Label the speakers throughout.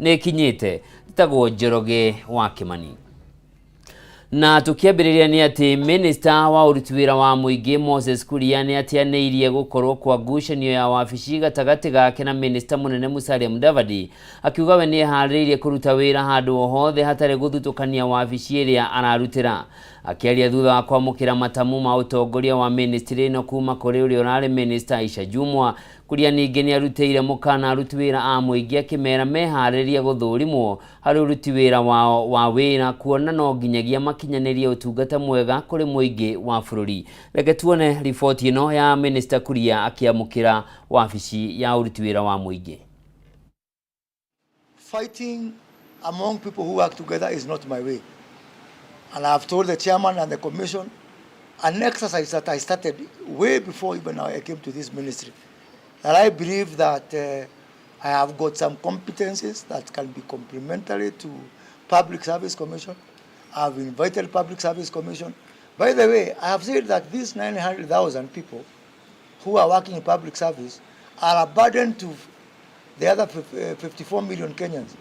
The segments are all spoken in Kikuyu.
Speaker 1: Nĩ ĩkinyĩte. Njĩtagwo Njoroge wa Kĩmani. Na tũkĩambĩrĩria nĩ atĩ minista wa ũruti wĩra wa mũingĩ Moses Kuria nĩ atianĩirie gũkorwo kwa ngucanio ya wabici gatagatĩ gake na minista mũnene Musalia Mudavadi, akiuga we nĩ eharĩrĩirie kũruta wĩra handũ o hothe hatarĩ gũthutũkania wabici ĩrĩa ararutĩra. Akĩaria thutha wa kwamũkĩra matamu ma ũtongoria wa ministry ĩno kuma kũrĩ ũrĩa ũrarĩ minista Aisha Jumwa, Kuria ningĩ nĩ arutĩire mũkana aruti wĩra a mũingĩ akĩmera meharĩrie gũthũrimwo harĩ ũruti wĩra wao wa wĩra, kuona no nginyagia makinyanĩrie ũtungata mwega kũrĩ mũingĩ wa bũrũri. Reke tuone riboti ĩno ya Minister Kuria akĩamũkĩra wabici ya ũruti wĩra wa mũingĩ.
Speaker 2: Fighting among people who work together is not my way. And I have told the chairman and the commission an exercise that I started way before even I came to this ministry, that I believe that I have got some competencies that can be complementary to Public Service Commission. I've invited Public Service Commission. By the way, I have said that these 900,000 people who are working in public service are a burden to the other 54 million Kenyans.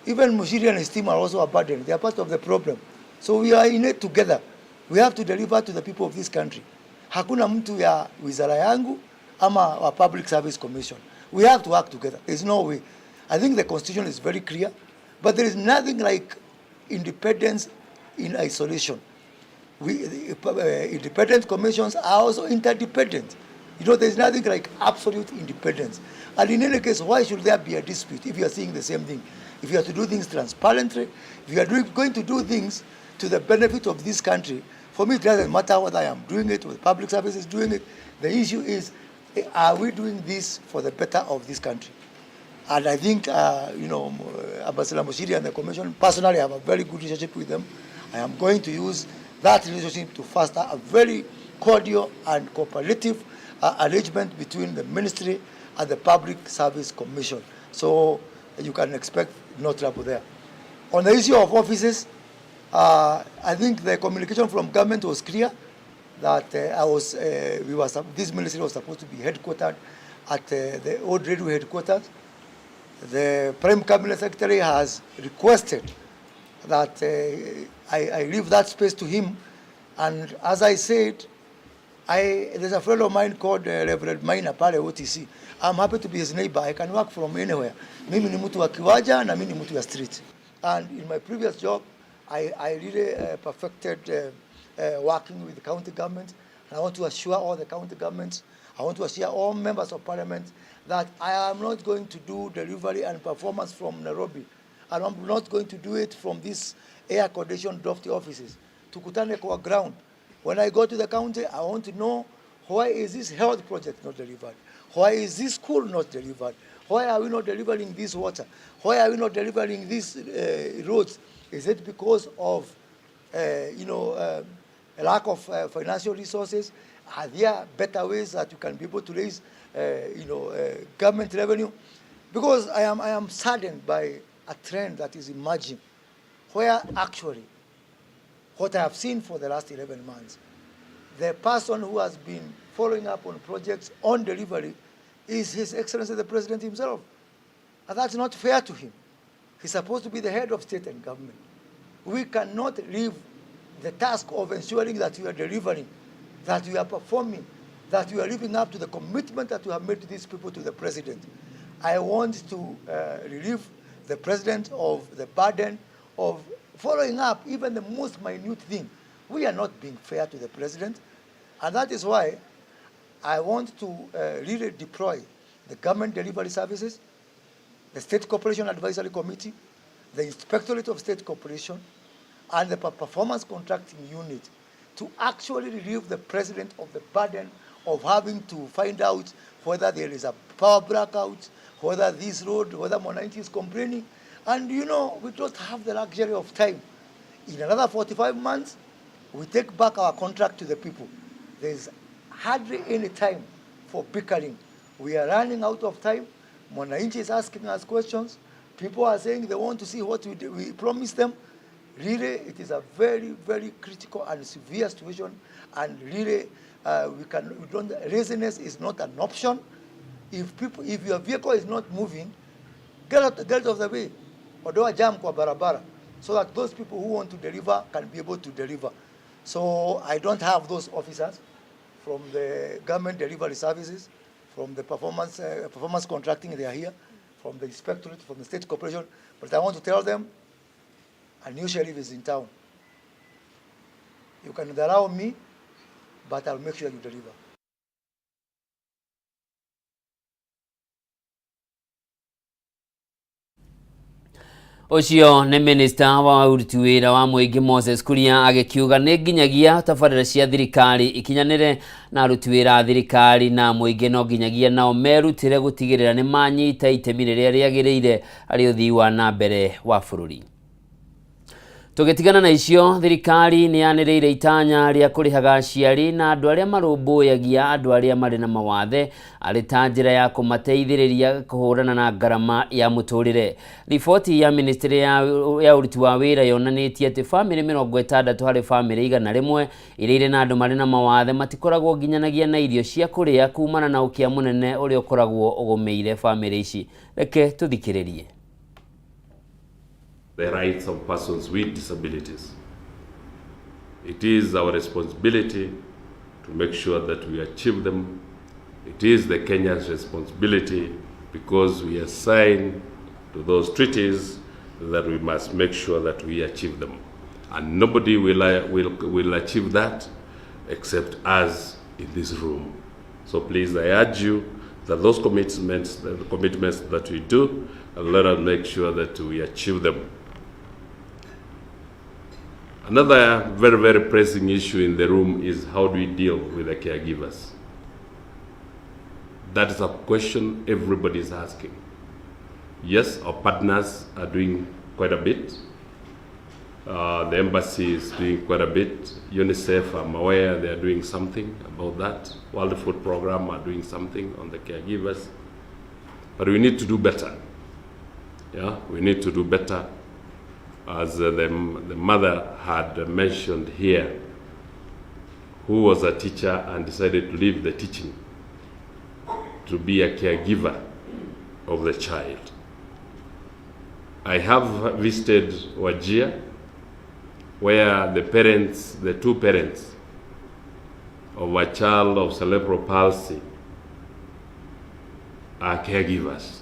Speaker 2: Even Mushiri and his team are also a burden. They are part of the problem. So we are in it together. We have to deliver to the people of this country. Hakuna mtu ya wizara yangu ama wa Public Service Commission. We have to work together. There's no way. I think the constitution is very clear, but there is nothing like independence in isolation. Independent commissions are also interdependent. There's nothing like absolute independence. And in any case, why should there be a dispute if you are seeing the same thing? If you are to do things transparently, if you are going to do things to the benefit of this country, for me it doesn't matter whether I am doing it or the public service is doing it. The issue is, are we doing this for the better of this country? And I think, Ambassador Mushiri and the Commission, personally, I have a very good relationship with them. I am going to use that relationship to foster a very cordial and cooperative arrangement between the ministry and the Public Service Commission. So you can expect no trouble there. On the issue of offices, I think the communication from government was clear that this ministry was supposed to be headquartered at the old railway headquarters. The Prime Cabinet Secretary has requested that I leave that space to him. And as I said, there's a friend of mine called Reverend Maina pale OTC. I'm happy to be his neighbor. I can work from anywhere. Mimi ni mtu wa kiwanja na mimi ni mtu wa street. And in my previous job, I really perfected working with the county government. And I want to assure all the county governments, I want to assure all members of parliament that I am not going to do delivery and performance from Nairobi. And I'm not going to do it from these air-conditioned drafty offices. Tukutane kwa ground. When I go to the county, I want to know, why is this health project not delivered? Why is this school not delivered? Why are we not delivering this water? Why are we not delivering these roads? Is it because of a lack of financial resources? Are there better ways that you can be able to raise government revenue? Because I am saddened by a trend that is emerging, where actually what I have seen for the last 11 months, the person who has been following up on projects on delivery is His Excellency the President himself. And that's not fair to him. He's supposed to be the head of state and government. We cannot leave the task of ensuring that we are delivering, that we are performing, that we are living up to the commitment that we have made to these people, to the President. I want to relieve the President of the burden of following up even the most minute thing. We are not being fair to the President, and that is why I want to really deploy the government delivery services, the State Cooperation Advisory Committee, the Inspectorate of State Cooperation, and the Performance Contracting Unit to actually relieve the President of the burden of having to find out whether there is a power blackout, whether this road, whether Mwananchi is complaining. And we don't have the luxury of time. In another 45 months, we take back our contract to the people. There's hardly any time for bickering. We are running out of time. Mwananchi is asking us questions. People are saying they want to see what we promised them. Really, it is a very, very critical and severe situation. And really, we can, we don't, laziness is not an option. If your vehicle is not moving, Get out of the way. Ondoa jam kwa barabara so that those people who want to deliver can be able to deliver. So I don't have those officers from the government delivery services, from the performance contracting, they are here, from the inspectorate, from the state corporation. But I want to tell them, a new sheriff is in town. You can allow me, but I'll make sure you deliver.
Speaker 1: Ũcio nĩ minista wa ũruti wĩra wa mũingĩ Moses Kuria agĩkiuga nĩ nginyagia tabarĩra cia thirikari ikinyanĩre na aruti wĩra a thirikari na mũingĩ no nginyagia nao merutĩre gũtigĩrĩra nĩ manyita itemi rĩrĩa rĩagĩrĩire harĩ ũthii wa na mbere wa bũrũri. Tũgĩtigana na icio, thirikari nĩ yanĩrĩire itanya rĩa kũrĩhaga aciari na andũ arĩa marũmbũyagia andũ arĩa marĩ na mawathe arĩ ta njĩra ya kũmateithĩrĩria kũhũrana na ngarama ya mũtũrĩre. Riboti ya ministry ya ũruti wa wĩra yonanĩtie atĩ bamĩrĩ 60 harĩ bamĩrĩ 100 iria irĩ na andũ marĩ na mawathe matikoragwo nginyanagia na irio cia kũrĩa kumana na ũkĩa mũnene ũrĩa ũkoragwo ũgũmĩire bamĩrĩ ici. Reke tũthikĩrĩrie.
Speaker 3: The rights of persons with disabilities. It is our responsibility to make sure that we achieve them. It is the Kenya's responsibility, because we are signed to those treaties, that we must make sure that we achieve them. And nobody will achieve that except us in this room. So please, I urge you that those commitments, the commitments that we do, let us make sure that we achieve them. Another very, very pressing issue in the room is, how do we deal with the caregivers? That is a question everybody is asking. Yes, our partners are doing quite a bit. The embassy is doing quite a bit. UNICEF, I'm aware they are doing something about that. World Food Program are doing something on the caregivers. But we need to do better. Yeah, we need to do better. As the mother had mentioned here, who was a teacher and decided to leave the teaching to be a caregiver of the child. I have visited Wajir, where the parents, the two parents of a child of cerebral palsy are caregivers.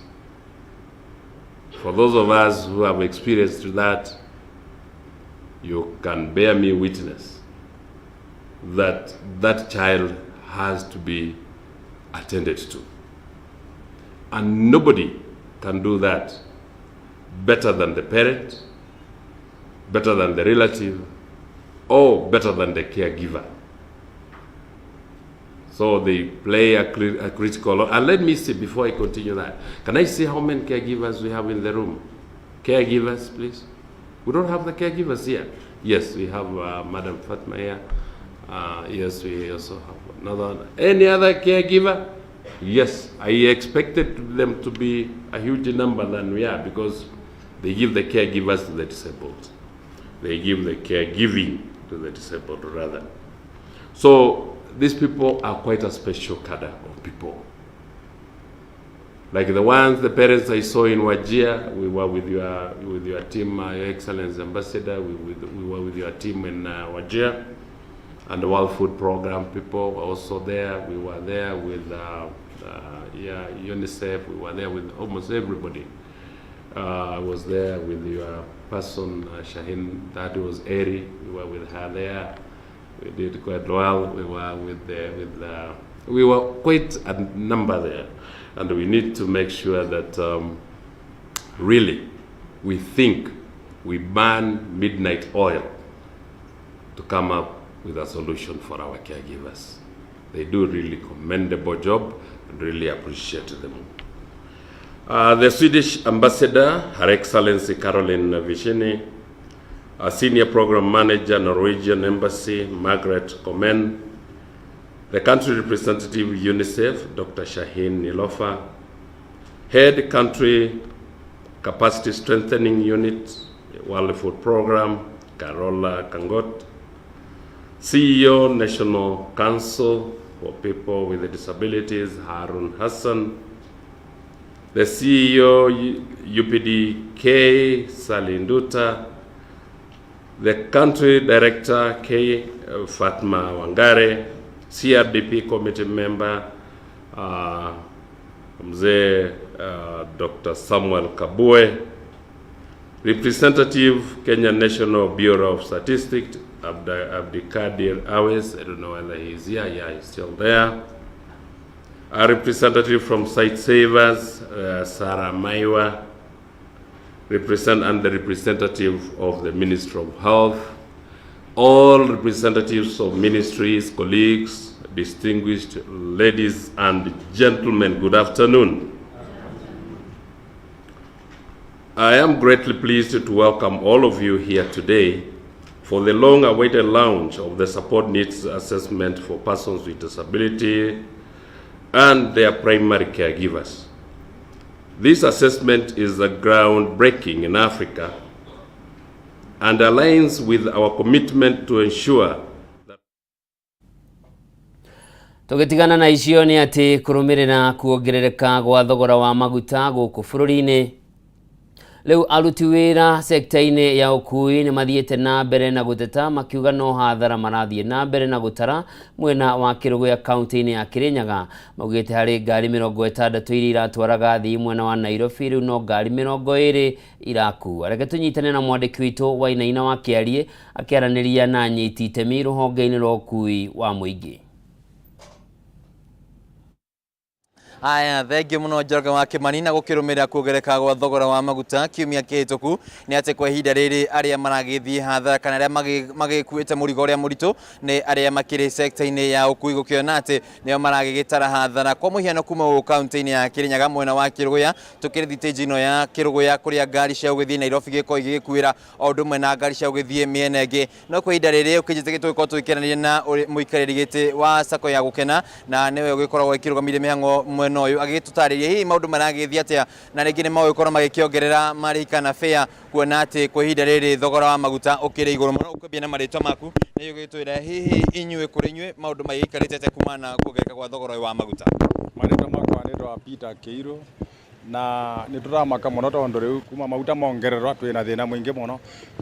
Speaker 3: For those of us who have experienced that, you can bear me witness that that child has to be attended to. And nobody can do that better than the parent, better than the relative, or better than the caregiver. So they play a critical role. And let me see, before I continue that, can I see how many caregivers we have in the room? Caregivers, please. We don't have the caregivers here. Yes, we have Madam Fatma here. Yes, we also have another one. Any other caregiver? Yes, I expected them to be a huge number than we are, because they give the caregivers to the disabled. They give the caregiving to the disabled, rather. So these people are quite a special cadre of people. Like the ones, the parents I saw in Wajir, we were with your team, Your Excellency Ambassador, we were with your team in Wajir, and the World Food Program people were also there. We were there with UNICEF, we were there with almost everybody. I was there with your person, Shaheen, that was Eri, we were with her there. We did quite well. We were with the, we were quite a number there. And we need to make sure that really we think, we burn midnight oil to come up with a solution for our caregivers. They do really commendable job and really appreciate them. The Swedish Ambassador, Her Excellency Caroline Wishini, a Senior Program Manager, Norwegian Embassy, Margaret Komen, the Country Representative, UNICEF, Dr. Shaheen Nilofa, Head Country Capacity Strengthening Unit, World Food Program, Carola Kangot, CEO, National Council for People with Disabilities, Harun Hassan, The CEO UPDK, Sally Nduta, the Country Director K Fatma Wangare, CRDP Committee Member Mzee Dr. Samuel Kabue, Representative Kenya National Bureau of Statistics Abdikadir Awes, I don't know whether he's here, yeah, he's still there. A representative from Site Savers, Sarah Maiwa, and the representative of the Ministry of Health, all representatives of ministries, colleagues, distinguished ladies and gentlemen, good afternoon. I am greatly pleased to welcome all of you here today for the long-awaited launch of the Support Needs Assessment for Persons with Disability and their primary caregivers. This assessment is a groundbreaking in Africa and aligns with our commitment to ensure.
Speaker 1: Tũgĩtigana na icio nĩ atĩ kũrũmĩrĩra kuongerereka gwa thogora wa maguta gũkũ bũrũri-inĩ, rĩu aruti wĩra sekta-inĩ ya ũkui nĩ mathiĩte na mbere na gũteta makiuga no hathara marathiĩ na mbere na gũtara mwena wa Kĩrũgũya kaunti-inĩ ya Kĩrĩnyaga. Maugĩte harĩ ngari 60 iria iratwaraga athii mwena wa Nairobi, rĩu no ngari 20 irakua. Reke tũnyitane na mwandĩki witũ Wainaina wa Kĩariĩ akĩaranĩria na anyiti itemi rũhonge-inĩ rwa ũkui wa mũingĩ.
Speaker 4: Aya, thengiũ mũno Njoroge wa Kĩmani. Na gũkĩrũmĩrĩra kuongerereka gwa thogora wa maguta kiumia kĩhĩtũku, nĩ atĩ kwa ihinda rĩrĩ arĩa maragĩthiĩ hathara kana arĩa magĩkuĩte mũrigo ũrĩa mũritũ nĩ arĩa makĩrĩ sekta-inĩ ya ũkui, gũkĩona atĩ nĩo maragĩgĩtara hathara. Kwa mũhiano, kuma gũkũ kaunti-inĩ ya Kĩrĩnyaga mwena wa Kĩrũgũya, tũkĩrĩ thitĩnji ĩno ya Kĩrũgũya kũrĩa ngari cia gũgĩthiĩ Nairobi gĩkorwo igĩgĩkuĩra o ũndũ ũmwe na ngari cia gũgĩthiĩ mĩena ĩngĩ. No kwa ihinda rĩrĩ ũkĩnjĩtĩkĩtie tũgĩkorwo tũgĩkĩaranĩria na mũikarĩri gĩtĩ wa sacco ya Gũkena, na nĩwe ũgĩkoragwo ĩkĩrũgamĩrĩire mĩhang'o mwena ũyũ, agĩgĩtũtarĩria hihi maũndũ maragĩthiĩ atĩa na rĩngĩ nĩ magũgĩkorwo magĩkĩongerera marĩhi kana fare, kuona atĩ kwa ihinda rĩrĩ thogora wa maguta ũkĩrĩ igũrũ mũno. Ũkwambia na marĩtwa maku nĩ ũgĩtwĩra hihi inyuĩ kũrĩ inyuĩ maũndũ magĩikarĩte atĩa kumana na kuongerereka gwa thogora ũyũ wa maguta.
Speaker 5: Marĩtwa makwa nĩtwa Peter Kĩirũ, na nĩ tũramaka mũno tondũ rĩu kuma maguta mongererwa twĩna thĩna mũingĩ mũno,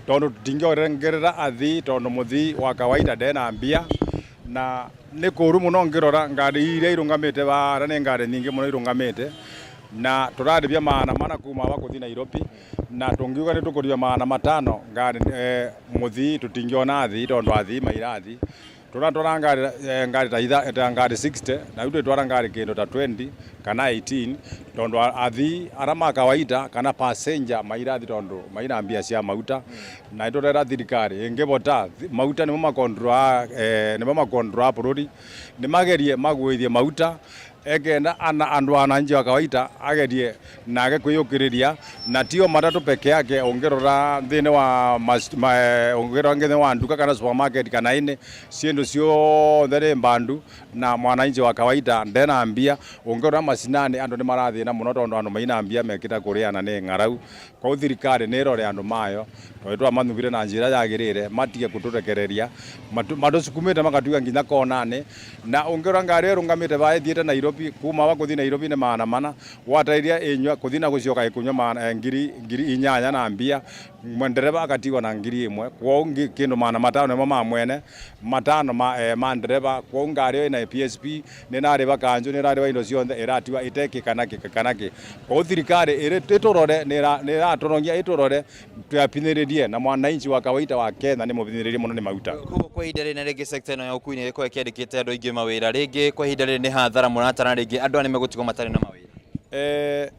Speaker 5: tondũ tũtingĩongerera athii tondũ mũthii wa kawaida ndena mbia, na nĩ kũru mũno. Ngĩrora ngari iria irũngamĩte bara nĩ ngari nyingĩ mũno irũngamĩte, na tũrarĩbia 400 kuma aba kũthi Nairobi, na tũngiuga nĩ tũkũrĩbia 500 ngari mũthii tũtingĩona athii tondũ athii mairathi. Tũratwara ngari ngari ta itha ta ngari 60, na rĩu twĩtwara ngari kĩndũ ta 20 kana 18, tondũ athii arĩa ma kawaida kana passenger mairathi tondũ maina mbia cia maguta. Na nĩtũrera thirikari ĩngĩbota maguta nĩmo makontrola nĩmo makontrola bũrũri, nĩ magerie magũithie maguta ekenda ana andu wananchi wa kawaida agerie nake kwiyukiriria, na tio matatu peke yake. Ungirora thini wa ungirora thini wa nduka kana supermarket kana ini sindu ciothe ri mbandu, na mwananchi wa kawaida ndena mbia. Ungirora macinani andu ni marathina muno tondu andu maina mbia mekita kuriana ni ng'arau. Kwa thirikari ni irore andu mayo tondu twamathurire na njira yagirire, matige kuturekereria matusukumite makatuiga nginya konani. Na ungirora ngari irungamite ba ithiite Nairobi, kuma wa kuthi Nairobi ni 400, watairia inywa kuthi na gucoka ikunywa mana 8,000 na mbia, ndereba akatigwa na 1,000. Kwa kindu 500 nimo ma mwene, 500 ma ndereba. Kwa ngari ĩyo ina PSP ni narĩba kanju ni rarĩba indo ciothe ĩratiwa ĩteki kana kĩ kana kĩ. Kwa thirikari ĩtũrore, nĩ ĩratũrongia, ĩtũrore tũyapinyĩrĩrie, na mwananchi wa kawaida wa Kenya nĩ mũpinyĩrĩrie mũno nĩ maguta.
Speaker 4: Koguo kwa ihinda rĩrĩ na rĩngĩ sekta ĩno ya ũkui nĩ ĩgĩkorwo ĩkĩandĩkĩte andũ aingĩ mawĩra, rĩngĩ kwa ihinda rĩrĩ nĩ hathara mũratara, rĩngĩ andũ aya nĩ megũtigwo matarĩ na mawĩra?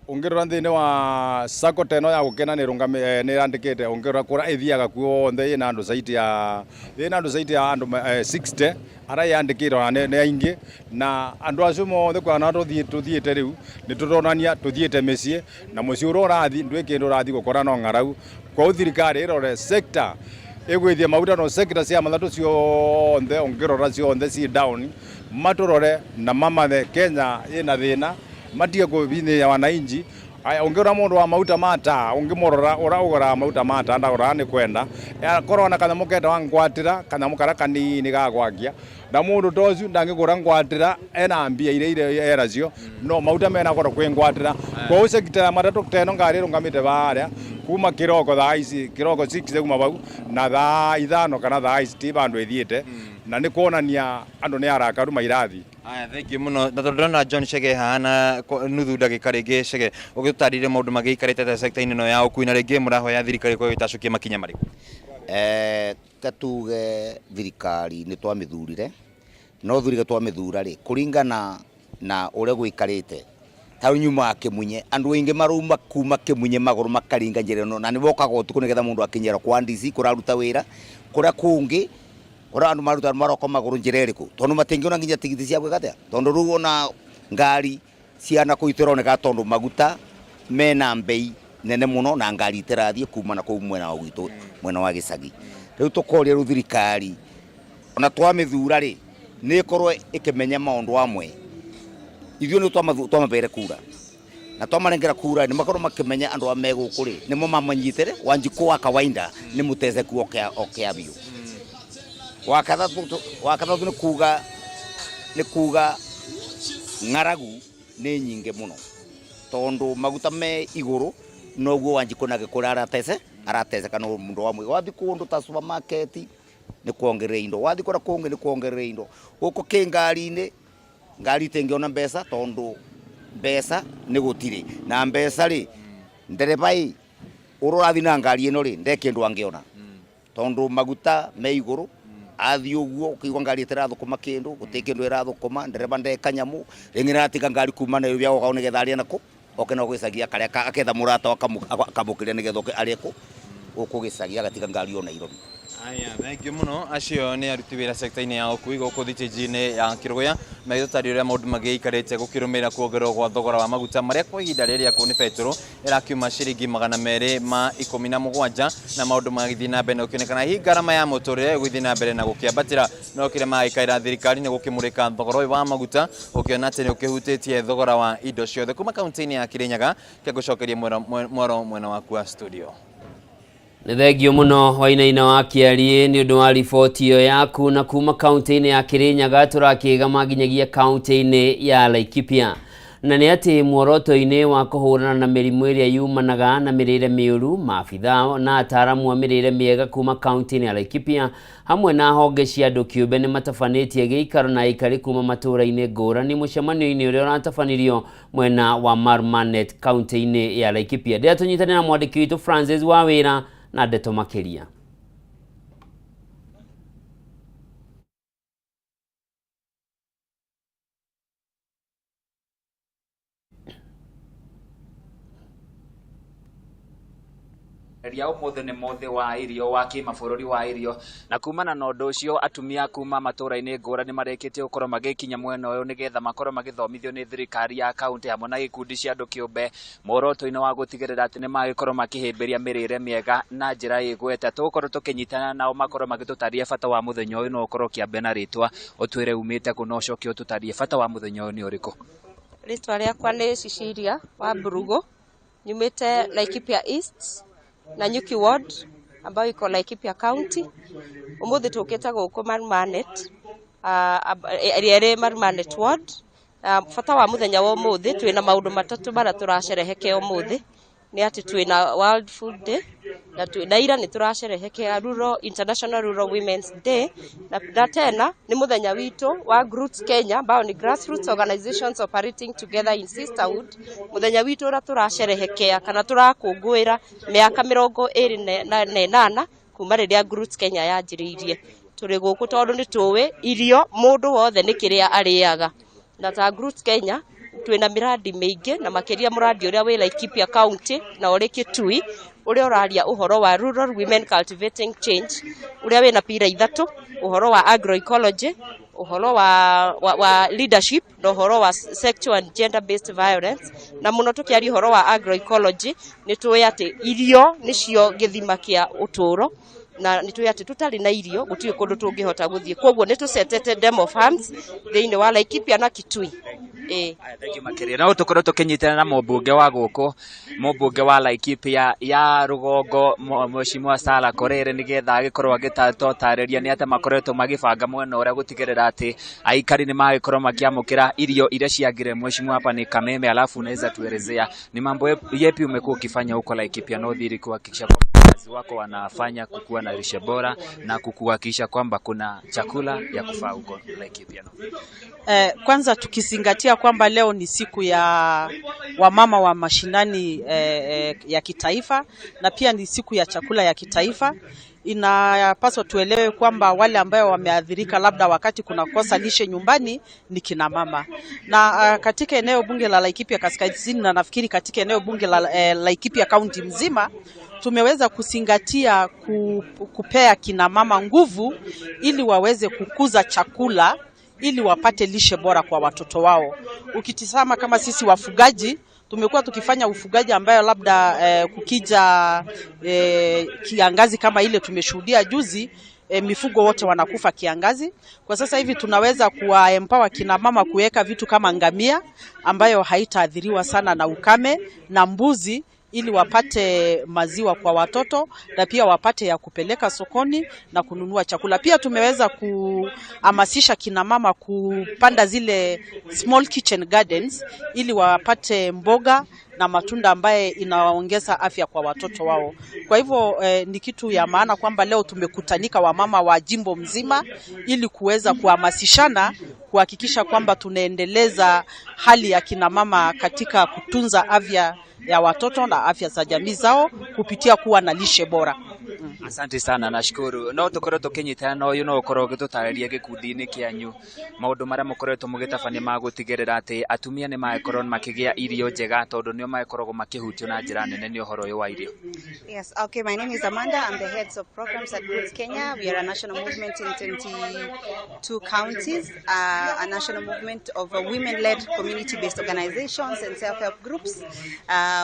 Speaker 5: Ungirora thini wa sacco teno ya Gukena ni rungami ni randikite, ungirora kura ithiaga kuonthe ina andu zaidi ya ina andu zaidi ya andu 60 aria yandikire, ona ni aingi. Na andu acio mothe kwana tuthiite riu ni turonania tuthiite micii, na mucii uria urathi ndwi kindu urathi gukora no ng'arau. Kwa thirikari irore sector igwithie maguta, no sector cia mathatu cionthe ungirora cionthe ci down, maturore na mamathe Kenya ina thina, matige kuvinyia wananchi. Aya ungiura mundu wa mauta ma taa ungimurora ura uguraga mauta ma taa ndaguraga ni kwenda korwo na kanyamu ketagwa ngwatira kanyamu karia kanini ga gwakia na mundu ta ucio ndangigura ngwatira ena mbia iria iria eracio no mauta mena goro kwi ngwatira koguo sector ya matatu ta ino ngari irungamite varia kuma kiroko thaa ici kiroko 6 kuma vau na thaa ithano kana thaa ici ti vandu ithiite na ni kuonania andu ni arakaru mairathi.
Speaker 4: Aya, thank you muno. Na tondu ndĩrona John Chege haha na nuthu ndagĩka rĩngĩ Chege ũgĩtũtarĩrie maũndũ magĩikarĩte ta sector-inĩ ĩno ya ũkui na rĩngĩ mũrahoya thirikari ĩkorwo ĩgĩtacũkia makinya marĩkũ?
Speaker 6: Katuge thirikari nĩ twamĩthurire no thurire twamĩthura rĩ kũringana na ũrĩa gwĩkarĩte ta rĩu nyumaga Kĩmunye andũ aingĩ marauma kuma Kĩmunye magũrũ makaringa njĩra ĩno na nĩ bokaga ũtukũ nĩgetha mũndũ akinyĩra kwa DC kũraruta wĩra kũrĩa kũngĩ kũrĩa andũ maruta maroka magũrũ njĩra ĩrĩkũ tondũ matingĩona nginya tigiti cia gwĩka atĩa tondũ rĩu ona ngari cia na kũu itironeka tondũ maguta mena mbei nene mũno na ngari itirathiĩ kuma na kũu mwena wa gwitũ mwena wa gĩcagi. Rĩu tũkoria rĩu thirikari ona twamĩthura rĩ nĩ ĩkorwo ĩkĩmenya maũndũ amwe ithuĩ nĩ twamabere kura na twamarengera kura nĩ makorwo makĩmenya andũ a me gũkũ rĩ nĩmo mamanyitĩre Wanjikũ wa kawaida nĩ mũtetheku okea biũ. Wa katatũ nĩ kuga ng'aragu nĩ nyingĩ mũno tondũ maguta me igũrũ noguo Wanjikũ nake kũrĩa arateceka no mũndũ wa mũingĩ. Wathiĩ kũndũ ta supermarket nĩ kuongerera indo, wathiĩ kũrĩa kũngĩ nĩ kuongerera indo, gũkũ kĩ ngari-inĩ ngari itingĩona mbeca tondũ mbeca nĩ gũtirĩ na mbeca rĩ ndereba ĩ ũrĩa ũrathiĩ na ngari ĩno rĩ nde kĩndũ angĩona tondũ maguta me igũrũ athiĩ ũguo ũkĩigua ngari ĩtĩrathũkũma kĩndũ gũtirĩ kĩndũ ĩrathũkũma ndereba ndeka nyamũ rĩngĩ nĩaratiga ngari kuma Nairobi agoka nĩgetha arĩe nakũ oke na gĩcagi akarĩa aketha mũrata akamũkĩria nĩgetha oke arĩe kũ gũkũ gĩcagi agatiga ngari o Nairobi.
Speaker 4: Aya, thank you muno. Acio nĩ aruti wĩra sector-inĩ ya ũkui gũkũ thitĩnji-inĩ ya Kĩrũgũya magĩtũtarĩria ũrĩa maũndũ magĩikarĩte gũkĩrũmĩrĩra kuongererwo gwa thogora wa maguta marĩa kwa ihinda rĩrĩa kũ nĩ betũrũ ĩrakiuma ciringi 217 na maũndũ magĩthiĩ na mbere na gũkĩonekana hihi ngarama ya mũtũrĩre ĩgũthiĩ na mbere na gũkĩambatĩra no kĩrĩa magĩkaĩra thirikari nĩ gũkĩmũrĩka thogora ũyũ wa maguta ũkĩona atĩ nĩ ũkĩhutĩtie thogora wa indo ciothe kuma kaunti-inĩ ya Kirinyaga. Kĩngũcokeria mwaro mwena waku wa studio.
Speaker 1: Nĩ thengio mũno Wainaina wa Kĩariĩ nĩ ũndũ wa riboti ĩyo yaku. Na kuma kaunti-inĩ ya Kĩrĩnyaga tũrakĩgama nginyagia kaunti-inĩ ya Laikipia na nĩ atĩ muoroto-inĩ wa kũhũrana na mĩrimũ ĩrĩa yumanaga na mĩrĩre mĩũru, maabitha na ataaramu a mĩrĩre mĩega kuma kaunti-inĩ ya Laikipia hamwe na honge cia andũ kĩũmbe nĩ matabanĩtie gĩikaro na aikari kuma matũũra-inĩ ngũrani mũcemanio-inĩ ũrĩa ũratabanirio mwena wa Marmanet kaunti-inĩ ya Laikipia. Ndĩra tũnyitanĩra na mwandĩki witũ Francis Wawĩra na ndeto makĩria.
Speaker 7: Ria ũmũthĩ nĩ mũthĩ wa irio wa kĩmabũrũri wa irio na kumana na ũndũ ũcio atumia kuma matũũra-inĩ ngũrani marĩkĩtie gũkorwo magĩkinya mwena ũyũ nĩgetha makorwo magĩthomithio nĩ thirikari ya kaunti hamwe na gĩkundi cia andũ kĩũmbe muoroto-inĩ wa gũtigĩrĩra atĩ nĩ magĩkorwo makĩhĩmbĩria mĩrĩre mĩega na njĩra ĩgwete. Tũgũkorwo tũkĩnyitana nao makorwo magĩtũtarĩria bata wa mũthenya ũyũ. No ũkorwo ũkĩambia na rĩtwa ũtwĩre umĩte kũ na ũcoke ũtũtarĩrie bata wa mũthenya ũyũ nĩ ũrĩkũ.
Speaker 8: Rĩtwa rĩakwa nĩ Cecilia wa Mburugu, nyumĩte Laikipia East, Nanyuki Ward ambayo iko Laikipia County. Ũmũthĩ tũkĩte gũkũ Marmanet ĩrĩa ĩrĩ Marmanet Ward. Bata wa mũthenya wa ũmũthĩ twĩna maũndũ matatũ marĩa tũracerehekea ũmũthĩ nĩ atĩ twĩna World Food Day na na ira nĩ tũracerehekea Rural International Rural Women's Day na tena nĩ mũthenya witũ wa GROOTS Kenya ambao ni Grassroots Organizations Operating Together in Sisterhood, mũthenya witũ ũrĩa tũracerehekea kana tũrakũngũĩra mĩaka 28 kuma rĩrĩa GROOTS Kenya yanjĩrĩirie. Tũrĩ gũkũ tondũ nĩ tũĩ irio mũndũ wothe nĩ kĩrĩa arĩaga na ta GROOTS Kenya twĩna mĩrandi mĩingĩ na makĩria mũrandi ũrĩa wĩ Laikipia County na ũrĩ Kitui ũrĩa ũraria ũhoro wa Rural Women Cultivating Change, ũrĩa wĩna pira ithatũ, ũhoro wa agroecology, ũhoro wa leadership na ũhoro wa sexual and gender based violence. Na mũno tũkĩaria ũhoro wa agroecology nĩ tũĩ atĩ irio nĩcio gĩthima kĩa ũtũũro na nĩ tũĩ atĩ tũtarĩ na irio gũtirĩ kũndũ tũngĩhota gũthiĩ, koguo nĩ tũcetete demo farms thĩinĩ wa Laikipia na Kitui. Ĩĩ.
Speaker 7: Thengiũ makĩria. No tũkorwo tũkĩnyitana na mũmbunge wa gũkũ, mũmbunge wa Laikipia ya rũgongo, Mheshimiwa Sarah Korere, nĩgetha agĩkorwo agĩtũtarĩria nĩ atĩa makoretwo magĩbanga mwena ũrĩa gũtigĩrĩra atĩ aikari nĩ magĩkorwo makĩamũkĩra irio iria ciagĩrĩire. Mheshimiwa, hapa ni Kameme, alafu unaweza tuelezea ni mambo yepi umekuwa ukifanya huko Laikipia North ili kuhakikisha kwamba wakazi wako wanafanya kukuwa na lishe bora na kukuhakikisha kwamba kuna chakula ya kufaa huko Laikipia North?
Speaker 9: Kwanza tukizingatia kwamba leo ni siku ya wamama wa mashinani ya kitaifa na pia ni siku ya chakula ya kitaifa, inapaswa tuelewe kwamba wale ambayo wameathirika labda wakati kuna kosa lishe nyumbani ni kina mama. Na katika eneo bunge la Laikipia Kaskazini na nafikiri katika eneo bunge la Laikipia County mzima tumeweza kuzingatia kupea kina mama nguvu ili waweze kukuza chakula ili wapate lishe bora kwa watoto wao. Ukitizama kama sisi wafugaji tumekuwa tukifanya ufugaji ambayo labda kukija kiangazi kama ile tumeshuhudia juzi, mifugo wote wanakufa kiangazi. Kwa sasa hivi tunaweza kuwa empower kina mama kuweka vitu kama ngamia ambayo haitaathiriwa sana na ukame na mbuzi ili wapate maziwa kwa watoto na pia wapate ya kupeleka sokoni na kununua chakula. Pia tumeweza kuhamasisha kina mama kupanda zile small kitchen gardens ili wapate mboga na matunda ambaye inaongeza afya kwa watoto wao. Kwa hivyo ni kitu ya maana kwamba leo tumekutanika wamama wa jimbo mzima ili kuweza kuhamasishana kuhakikisha kwamba tunaendeleza hali ya kina mama katika kutunza afya ya watoto na afya za jamii zao kupitia kuwa na lishe bora.
Speaker 7: Asante sana, nashukuru. No tukorwo tukinyitana na uyu no ukorwo ugitutarĩria gĩkundi-inĩ kĩanyu maũndũ marĩa mũkoretwo mũgĩtabania ma gũtigĩrĩra atĩ atumia nĩ magĩkorwo makĩgĩa irio njega tondũ nĩo magĩkoragwo makĩhutio na njĩra nene nĩ ũhoro ũyũ wa irio.
Speaker 10: Yes, okay, my name is Amanda. I'm the heads of programs at Roots Kenya. We are a national movement in 22 counties, a national movement of women-led community-based organizations and self-help groups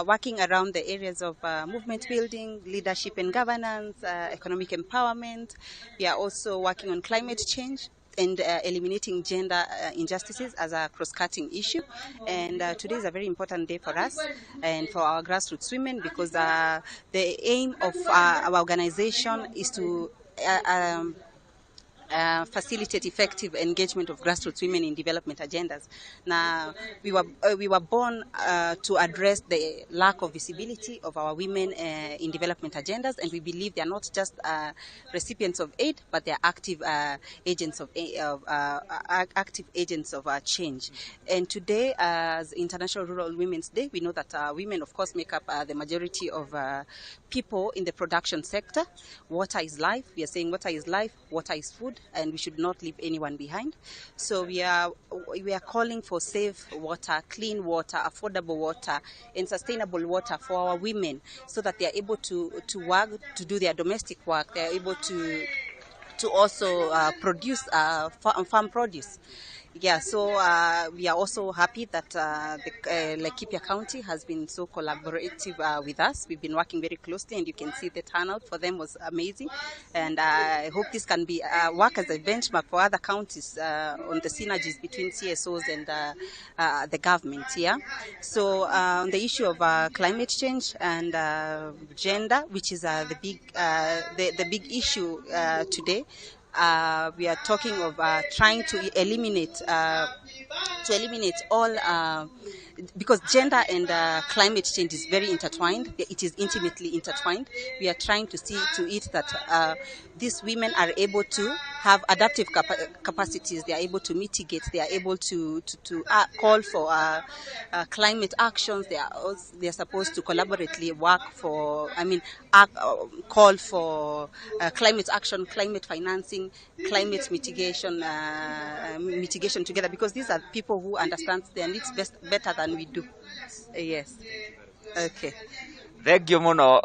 Speaker 10: working around the areas of movement building, leadership and governance, economic empowerment. We are also working on climate change and eliminating gender injustices as a cross-cutting issue. And today is a very important day for us and for our grassroots women because the aim of our organization is to facilitate effective engagement of grassroots women in development agendas. Now, we were born to address the lack of visibility of our women in development agendas, and we believe they are not just recipients of aid, but they are active agents of change. And today, as International Rural Women's Day, we know that women, of course, make up the majority of people in the production sector. Water is life. We are saying water is life, water is food, and we should not leave anyone behind. So we are calling for safe water, clean water, affordable water, and sustainable water for our women, so that they are able to work, to do their domestic work. They are able to also produce farm produce. Yeah, so we are also happy that the Laikipia County has been so collaborative with us. We've been working very closely, and you can see the turnout for them was amazing. And I hope this can be work as a benchmark for other counties on the synergies between CSOs and the government. Yeah. So on the issue of climate change and gender, which is the big issue today. We are talking of trying to eliminate all because gender and climate change is very intertwined. It is intimately intertwined. We are trying to see to it that these women are able to have adaptive capacities. They are able to mitigate. They are able to call for climate actions. They are supposed to collaboratively work for, I mean, act, call for climate action, climate financing, climate mitigation together, because these are people who understand their needs best, better than we do. Yes. Okay.
Speaker 7: Thengiũ mũno.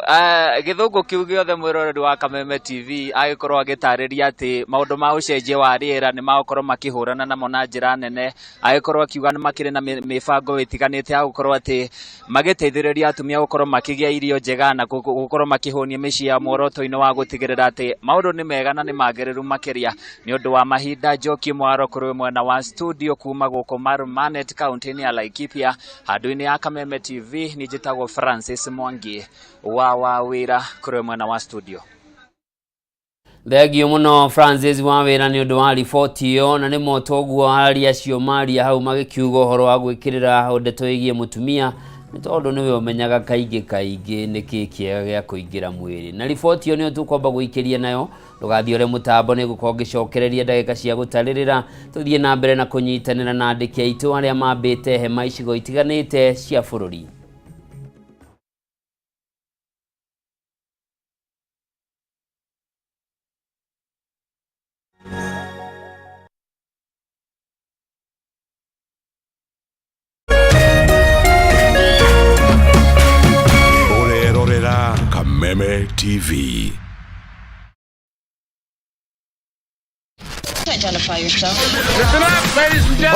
Speaker 7: Gĩthũngũ kĩu gĩothe mwĩroreri wa Kameme TV agĩkorwo agĩtarĩria atĩ maũndũ ma ũcenjia wa rĩera nĩ magũkorwo makĩhũrana namo na njĩra nene, agĩkorwo akiuga nĩ makĩrĩ na mĩbango ĩtiganĩte ya gũkorwo atĩ magĩteithĩrĩria atumia gũkorwo makĩgĩa irio njega na gũkorwo makĩhũnia mĩciĩ yao muoroto-inĩ wa gũtigĩrĩra atĩ maũndũ nĩ mega na nĩ magĩrĩru makĩria. Nĩ ũndũ wa mahinda, Njoki Mwaro kũrĩ mwena wa studio kuma gũkũ Marumanet kaunti-inĩ ya Laikipia, handũ-inĩ ya Kameme TV, niĩ njĩtagwo Francis Mwangi wa Wawĩra kũrĩ mwena wa studio.
Speaker 1: Thengio mũno Francis wa wĩra nĩ ũndũ wa riboti ĩyo, na nĩ moto ũguo aria acio maria hau magĩkiuga ũhoro wa gwĩkĩrĩra ndeto ĩgiĩ mũtumia, nĩ tondũ nĩwe ũmenyaga kaingĩ kaingĩ nĩkĩ kĩega gĩa kũingĩra mwĩrĩ. Na riboti ĩyo nĩyo tũkwamba gũikĩria nayo. Ndũgathiĩ mũtambo, nĩ ngũkorwo ngĩcokereria ndagĩka cia gũtarĩrĩra tũthiĩ na mbere na kũnyitanĩra na andĩki aitũ arĩa mambĩte hema icigo itiganĩte cia bũrũri.
Speaker 11: Ũrerorera Kameme TV.
Speaker 10: Identify yourself.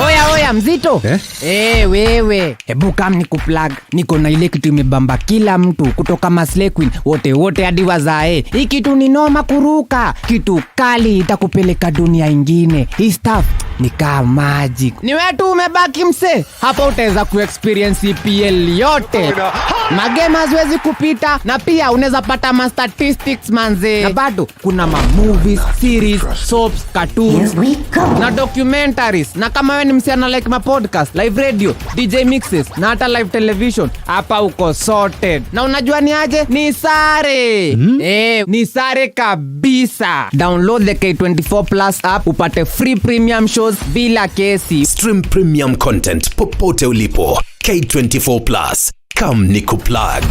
Speaker 12: Oya oya, mzito eh? Eh, wewe hebu kam ni kuplug. Niko na ile kitu imebamba kila mtu kutoka Maslay Queen wote wote hadi wazae. Hii kitu ni noma kuruka, kitu kali itakupeleka dunia ingine. Hii stuff ni kama magic. Ni wewe tu umebaki mse, hapa utaweza kuexperience EPL yote, magame haziwezi kupita, na pia unaweza pata ma statistics manze, na bado kuna ma movies, series, soaps, cartoons na documentaries. Na kama wewe ni msichana like ma podcast, live radio, DJ mixes na hata live television, hapa uko sorted. Na unajua ni aje? Ni sare. Eh, ni sare kabisa. Download the K24 Plus app upate free premium shows bila kesi.
Speaker 11: Stream premium content popote ulipo. K24 Plus. Come nikuplug.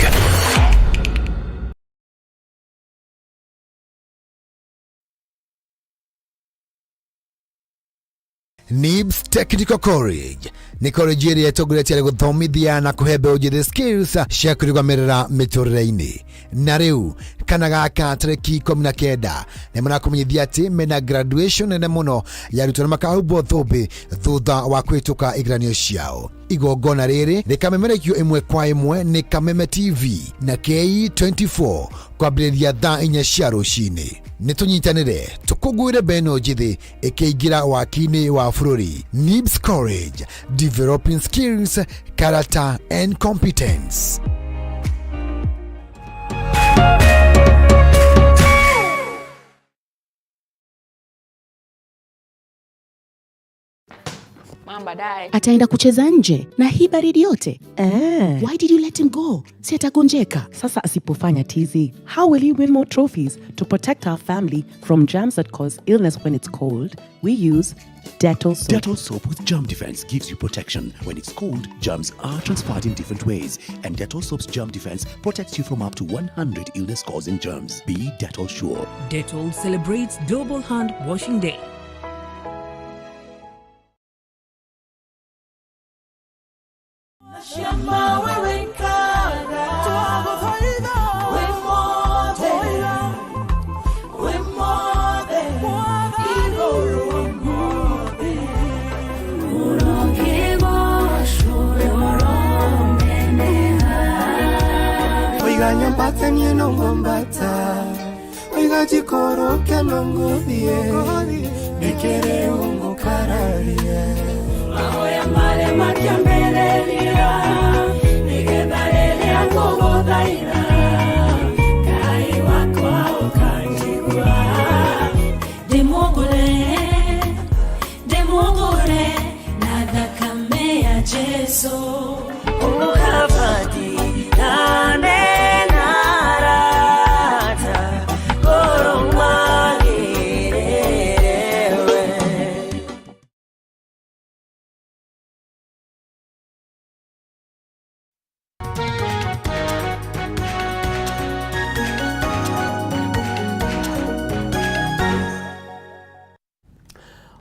Speaker 13: NIBS Technical College nĩ college ĩrĩa ĩtongoretie harĩ gũthomithia na kũhe mbeũ njĩthĩ skills cia kwĩrũgamĩrĩra mĩtũrĩre-inĩ. Na rĩu kana gaka tarĩki 19 nĩ marakũmenyithia atĩ mena graduation nene mũno ya arutwo na makahumbwo thũmbĩ thutha wa kũhĩtũka igeranio ciao. Igongona rĩrĩ rĩkamemerekio ĩmwe kwa ĩmwe nĩ Kameme TV na K24 kwambĩrĩria thaa 4 cia rũcinĩ. Nĩ tũnyitanĩre tũkũngũĩre mbeũ njĩthĩ ĩkĩingĩra waki-inĩ wa bũrũri. NIBS College, developing skills, character and competence.
Speaker 14: Ataenda kucheza nje na hii baridi yote? Why did you let him go? Si atagonjeka.
Speaker 15: Sasa asipofanya tizi, how will he win more trophies? To protect our family from germs that cause illness when it's cold, we use Dettol soap.
Speaker 16: Dettol soap with germ defense gives you protection. When it's cold, germs are transferred in different ways, and Dettol soap's germ defense protects you from up to 100 illness-causing germs. Be Dettol sure.
Speaker 17: Dettol celebrates Global Hand Washing Day.
Speaker 18: Oiga nyambata niĩ no ngwambata, oiga njikũrũke no ngũthiĩ, nĩkĩrĩ ũngũkararia.
Speaker 19: Mahoya marĩa makĩambĩrĩria nĩgetha rĩrĩa ngũgũthaitha Ngai wakwa ũkanjigua. Ndĩmũgũre, ndĩmũgũre na thakame ya Jesu. Ũkabati nane narata ngoro magĩrĩrewe.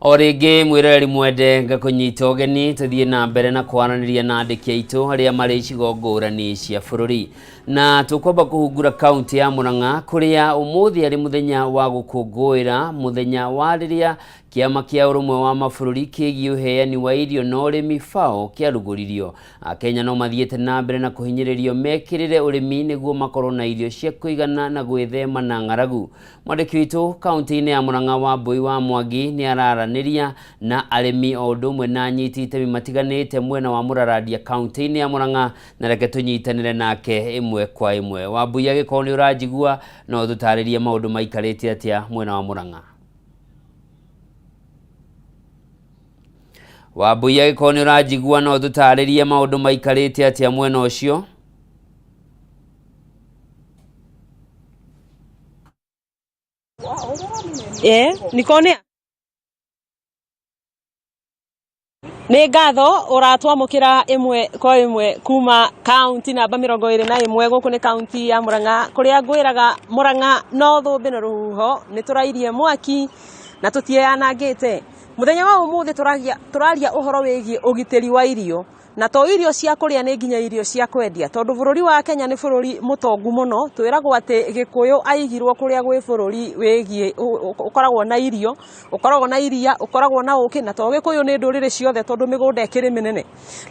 Speaker 1: O rĩngĩ mwĩroreri mwende, ngakũnyita ũgeni tũthiĩ na mbere na kwaranĩria na andĩki aitũ arĩa marĩ icigo ngũrani cia bũrũri. Na tukwamba kuhungura kaunti ya Murang'a kuria umuthi ari muthenya wa gukungũĩra muthenya wa riria kiama kia urumwe wa mabũrũri kĩgiĩ ũheani wa irio na ũrĩmi FAO kĩarugũririo. Akenya no mathiĩte na mbere na kũhinyĩrĩrio mekĩrĩre ũrĩmi nĩguo makorwo na irio cia kũigana na gwĩthema na ng'aragu. Mwandĩki witũ kaunti-inĩ ya Murang'a Wambui wa Mwangi nĩ araranĩria na arĩmi o ũndũ ũmwe na anyiti itemi matiganĩte mwena wa Mũrarandia kaunti-inĩ ya Murang'a, na reke tũnyitanĩre nake ĩmwe kwa ĩmwe. Wambui, angĩkorwo nĩ ũranjigua no ũtũtarĩrie maũndũ maikarĩte atĩa mwena wa Murang'a. Wambui, angĩkorwo nĩ ũranjigua no ũtũtarĩrie maũndũ maikarĩte atĩa mwena ũcio.
Speaker 20: Nikone nĩ ngatho ũratwamũkĩra ĩmwe kwa ĩmwe kuma kaunti namba 21. Gũkũ nĩ kaunti ya Murang'a kũrĩa ngwĩraga Murang'a no thũmbĩ na rũhuho, nĩ tũrairie mwaki na tũtiĩyanangĩte. Mũthenya wa ũmũthĩ tũraria ũhoro wĩgiĩ ũgitĩri wa irio, na to irio cia kũrĩa, nĩ nginya irio cia kwendia, tondũ bũrũri wa Kenya nĩ bũrũri mũtongu mũno. Twĩragwo atĩ Gĩkũyũ aigirwo kũrĩa gwĩ bũrũri wĩgiĩ ũkoragwo na irio, ũkoragwo na iria, ũkoragwo na ũkĩ, na to Gĩkũyũ, nĩ ndũrĩrĩ ciothe, tondũ mĩgũnda ĩkĩrĩ mĩnene.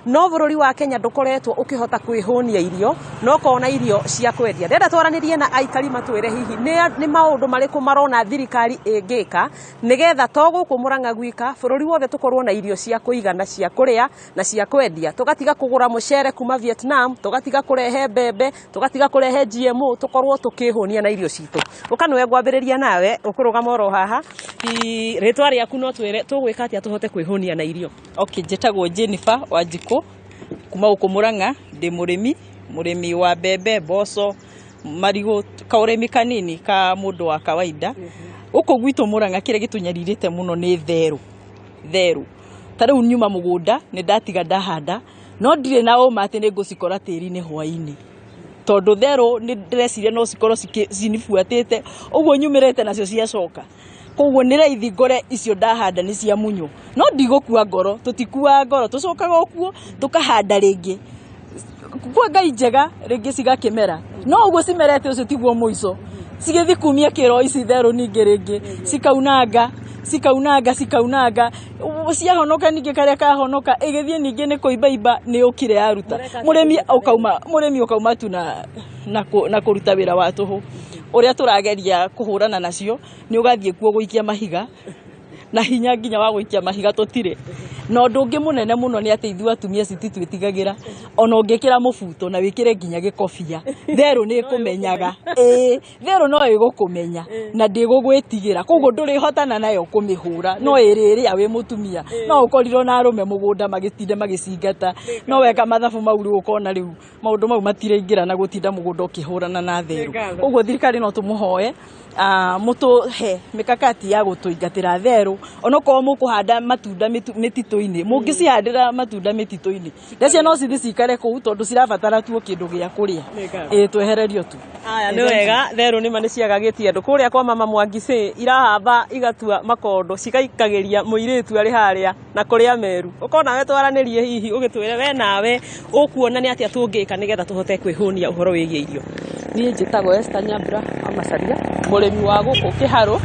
Speaker 20: No bũrũri wa Kenya ndũkoretwo ũkĩhota kwĩhũnia irio na ũkona irio cia kwendia. Ndĩrenda twaranĩrie na aikari matwĩre hihi nĩ maũndũ marĩkũ marona thirikari ĩngĩka nĩgetha to gũkũ Murang'a gwika, bũrũri wothe tũkorwo na irio cia kũigana cia kũrĩa na cia kwendia, tũgatiga kũgũra mũcere kuma Vietnam, tũgatiga kũrehe mbembe, tũgatiga kũrehe GMO, tũkorwo tũkĩhũnia na irio citũ. Ũka nĩwe ngwambĩrĩria nawe, ũkũrũgama oro haha. Rĩtwa rĩaku no twĩre tũgwĩka atĩa tũhote kwĩhũnia na irio.
Speaker 21: Okay, njĩtagwo Jennifer Wanjikũ kuma gũkũ Murang'a, ndĩ mũrĩmi, mũrĩmi wa mbembe, mboco, marigũ, kaũrĩmi kanini ka mũndũ wa kawaida. Gũkũ gwitũ Murang'a kĩrĩa gĩtũnyarirĩte mũno nĩ therũ. Therũ. Ta rĩu nyuma mũgũnda, nĩ ndatiga ndahanda, no ndirĩ na ũma atĩ nĩ ngũcikora tĩri-inĩ hwaĩ-inĩ, tondũ therũ nĩ ndĩreciria no cikorwo cinibuatĩte ũguo nyumĩrĩte nacio ciacoka. Koguo nĩ raithi ngore icio ndahanda nĩ cia munyũ, no ndigũkua ngoro, tũtikuaga ngoro, tũcokaga o kuo tũkahanda rĩngĩ kwa Ngai njega, rĩngĩ cigakĩmera. No ũguo cimerete ũcio tiguo mũico, cigĩthiĩ kumia kĩro ici therũ, ningĩ rĩngĩ cikaunanga, cikaunanga, cikaunanga, ciahonoka, ningĩ karĩa kahonoka ĩgĩthiĩ ningĩ nĩ kũimbaimba, nĩ ũkire yaruta mũrĩmi ũkauma, mũrĩmi ũkauma tu na kũruta wĩra wa tũhũ. Ũrĩa tũrageria kũhũrana nacio nĩ ũgathiĩ kuo gũikia mahiga, na hinya nginya wa gũikia mahiga tũtirĩ. Na ũndũ ũngĩ mũnene mũno nĩ atĩ ithuĩ atumia cititwĩtigagĩra, ona ũngĩkĩra mũbuto na wĩkĩre nginya gĩkobia, therũ nĩ ĩkũmenyaga. Ĩĩ, therũ no ĩgũkũmenya na ndĩgũgwĩtigĩra, koguo ndũrĩhotana nayo kũmĩhũra, no ĩrĩrĩa wĩ mũtumia. No ũkorirwo na arũme mũgũnda magĩtinda magĩcingata, no weka mathabu mau rĩu ũkona rĩu maũndũ mau matiraingĩra na gũtinda mũgũnda ũkĩhũrana na therũ. Koguo thirikari no tũmũhoe mũtũhe mikakati ya gũtũingatĩra therũ, onokorwo mũkũhanda matunda mĩtitũ-inĩ, mũngĩcihandĩra matunda mĩtitũ-inĩ, ndacia no cithi cikare kũu, tondũ cirabatara tu o kĩndũ gĩa kũrĩa. Ĩĩ, twehererio tu.
Speaker 20: Aya, nĩ wega. Therũ nĩma nĩ ciagagĩtie andũ kũrĩa kwa mama Mwangicĩ, irahamba igatua makondo, cigaikagĩria mũirĩtu arĩ harĩa na kũrĩa Meru. Ũkona we twaranĩrie, hihi ũgĩtwĩre we nawe ũkuona nĩ atĩa tũngĩka nĩgetha tũhote kwĩhũnia ũhoro wĩgiĩ irio.
Speaker 22: Niĩ njĩtagwo Esther Nyambura wa Macaria, mũrĩmi wa gũkũ Kĩharũ,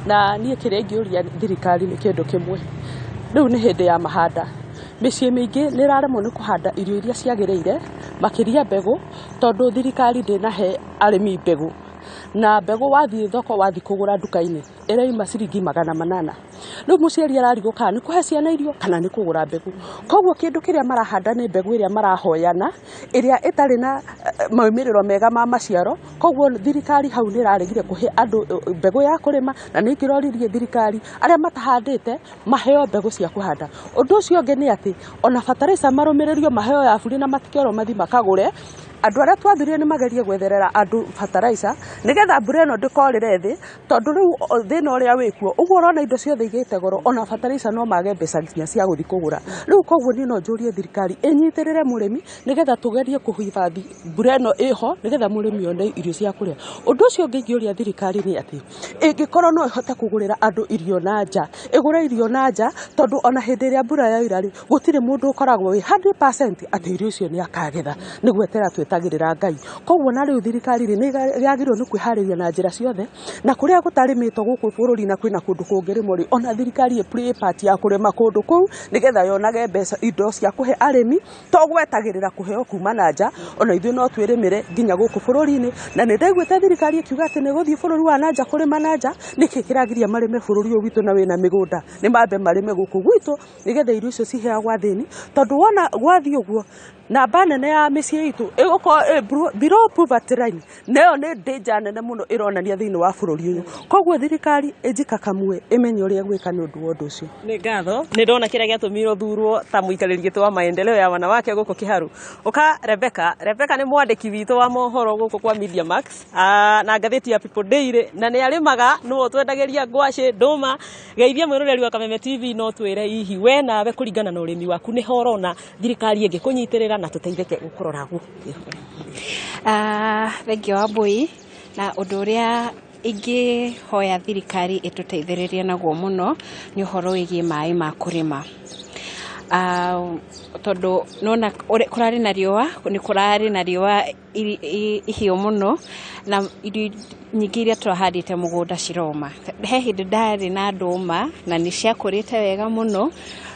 Speaker 22: na niĩ kĩrĩa ingĩũria thirikari nĩ kĩndũ kĩmwe. Rĩu nĩ hĩndĩ ya mahanda, mĩciĩ mĩingĩ nĩ ĩraremwo nĩ kũhanda irio iria ciagĩrĩire, makĩria mbegũ, tondũ thirikari ndĩnahe arĩmi mbegũ, na mbegũ wathiĩ thoko, wathiĩ kũgũra nduka-inĩ, ĩraima ciringi 800. Rĩu mũciari ararigwo kana nĩ kũhe ciana irio kana nĩ kũgũra mbegũ. Koguo kĩndũ kĩrĩa marahanda nĩ mbegũ ĩrĩa marahoyana, ĩrĩa ĩtarĩ na maumĩrĩro mega ma maciaro. Koguo thirikari hau nĩ ĩraregire kũhe andũ mbegũ ya kũrĩma, na nĩ ingĩroririe thirikari arĩa matahandĩte maheo mbegũ cia kũhanda. Ũndũ ũcio ũngĩ nĩ atĩ ona bataraica marũmĩrĩrio maheo ya burĩ, na matikerwo mathiĩ makagũre. Andũ arĩa twathurire nĩ magerie gwetherera andũ bataraica nĩgetha mbura ĩno ndĩkorĩre thĩ, tondũ rĩu thĩna ũrĩa wĩkuo ũguo ũrona indo ciothe igĩte goro, ona bataraica no mage mbeca nginya cia gũthiĩ kũgũra rĩu. Koguo niĩ no njũrie thirikari ĩnyitĩrĩre mũrĩmi nĩgetha tũgerie kũhifadhi mbura ĩno ĩho, nĩgetha mũrĩmi one irio cia kũrĩa. Ũndũ ũcio ũngĩ ingĩũria thirikari nĩ atĩ ĩngĩkorwo no ĩhote kũgũrĩra andũ irio na nja, ĩgũre irio na nja, tondũ ona hĩndĩ ĩrĩa mbura yaura rĩ, gũtirĩ mũndũ ũkoragwo wĩ 100% atĩ irio icio nĩ akagetha. Nĩ gwetera twetereire. twetagĩrĩra Ngai. Koguo na rĩu thirikari rĩ, nĩ yagĩrĩirwo nĩ kwĩharĩria na njĩra ciothe, na kũrĩa gũtarĩmĩtwo gũkũ bũrũri na kwĩna kũndũ kũngĩrĩmwo rĩ, ona thirikari ĩ play part ya kũrĩma kũndũ kũu, nĩgetha yonage mbeca, indo cia kũhe arĩmi, to gwetagĩrĩra kũheo kuma na nja, ona ithuĩ no twĩrĩmĩre nginya gũkũ bũrũri-inĩ. Na nĩ ndaiguĩte thirikari ĩkiuga atĩ nĩ ĩgũthiĩ bũrũri wa na nja kũrĩma na nja, nĩkĩ kĩragiria marĩme bũrũri ũyũ witũ na wĩna mĩgũnda? Nĩ mambe marĩme gũkũ gwitũ, nĩgetha irio icio ciheagwo athĩni, tondũ wona gwathiĩ ũguo, namba nene ya mĩciĩ itũ ĩgũkorwo ĩ below poverty line, na ĩyo nĩ danger nene mũno ĩronania thĩinĩ wa bũrũri ũyũ. Koguo thirikari ĩjikakamue ĩmenye ũrĩa ĩgwĩka nĩ ũndũ wa ũndũ ũcio.
Speaker 20: Nĩ ngatho, nĩ ndona kĩrĩa gĩatũmire ũthurwo ta mũikarĩri gĩtĩ wa maendeleo ya wanawake gũkũ Kĩharu. Ũka Rebecca, Rebecca nĩ mwandĩki witũ wa mohoro gũkũ kwa Media Max na ngathĩti ya People Daily, na nĩ arĩmaga, nĩwe ũtwendagĩria ngwacĩ, ndũma. Geithia mwĩroreri wa Kameme TV no twĩre hihi we nawe kũringana na ũrĩmi waku nĩho ũrona thirikari ĩngĩkũnyitĩrĩra na tũteithĩke gũkũrora gũkũ.
Speaker 2: Thengiũ Wambũi, na ũndũ ũrĩa ingĩhoya thirikari ĩtũteithĩrĩrie naguo mũno nĩ ũhoro wĩgiĩ maĩ ma kũrĩma. Tondũ nona kũrarĩ na riũa, nĩ kũrarĩ na riũa ihiũ mũno, na irio nyingĩ iria tũrahandĩte mũgũnda ciroma. He hĩndĩ ndarĩ na ndũma na nĩ ciakũrĩte wega mũno,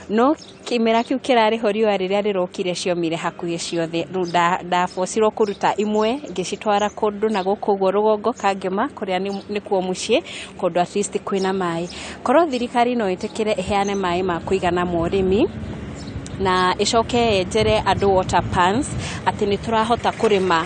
Speaker 2: no kĩmera kĩu kĩrarĩ ho riũa rĩrĩa rĩrokire ciomire hakuhĩ ciothe. Rĩu ndabocirwo kũruta imwe ngĩcitwara kũndũ na gũkũ ũguo rũgongo Kangema kũrĩa nĩkuo mũciĩ, kũndũ at least kwĩna maĩ. Korwo thirikari no ĩtĩkĩre ĩheane maĩ ma kũigana ma ũrĩmi, na ĩcoke yenjere andũ water pans atĩ nĩ tũrahota kũrĩma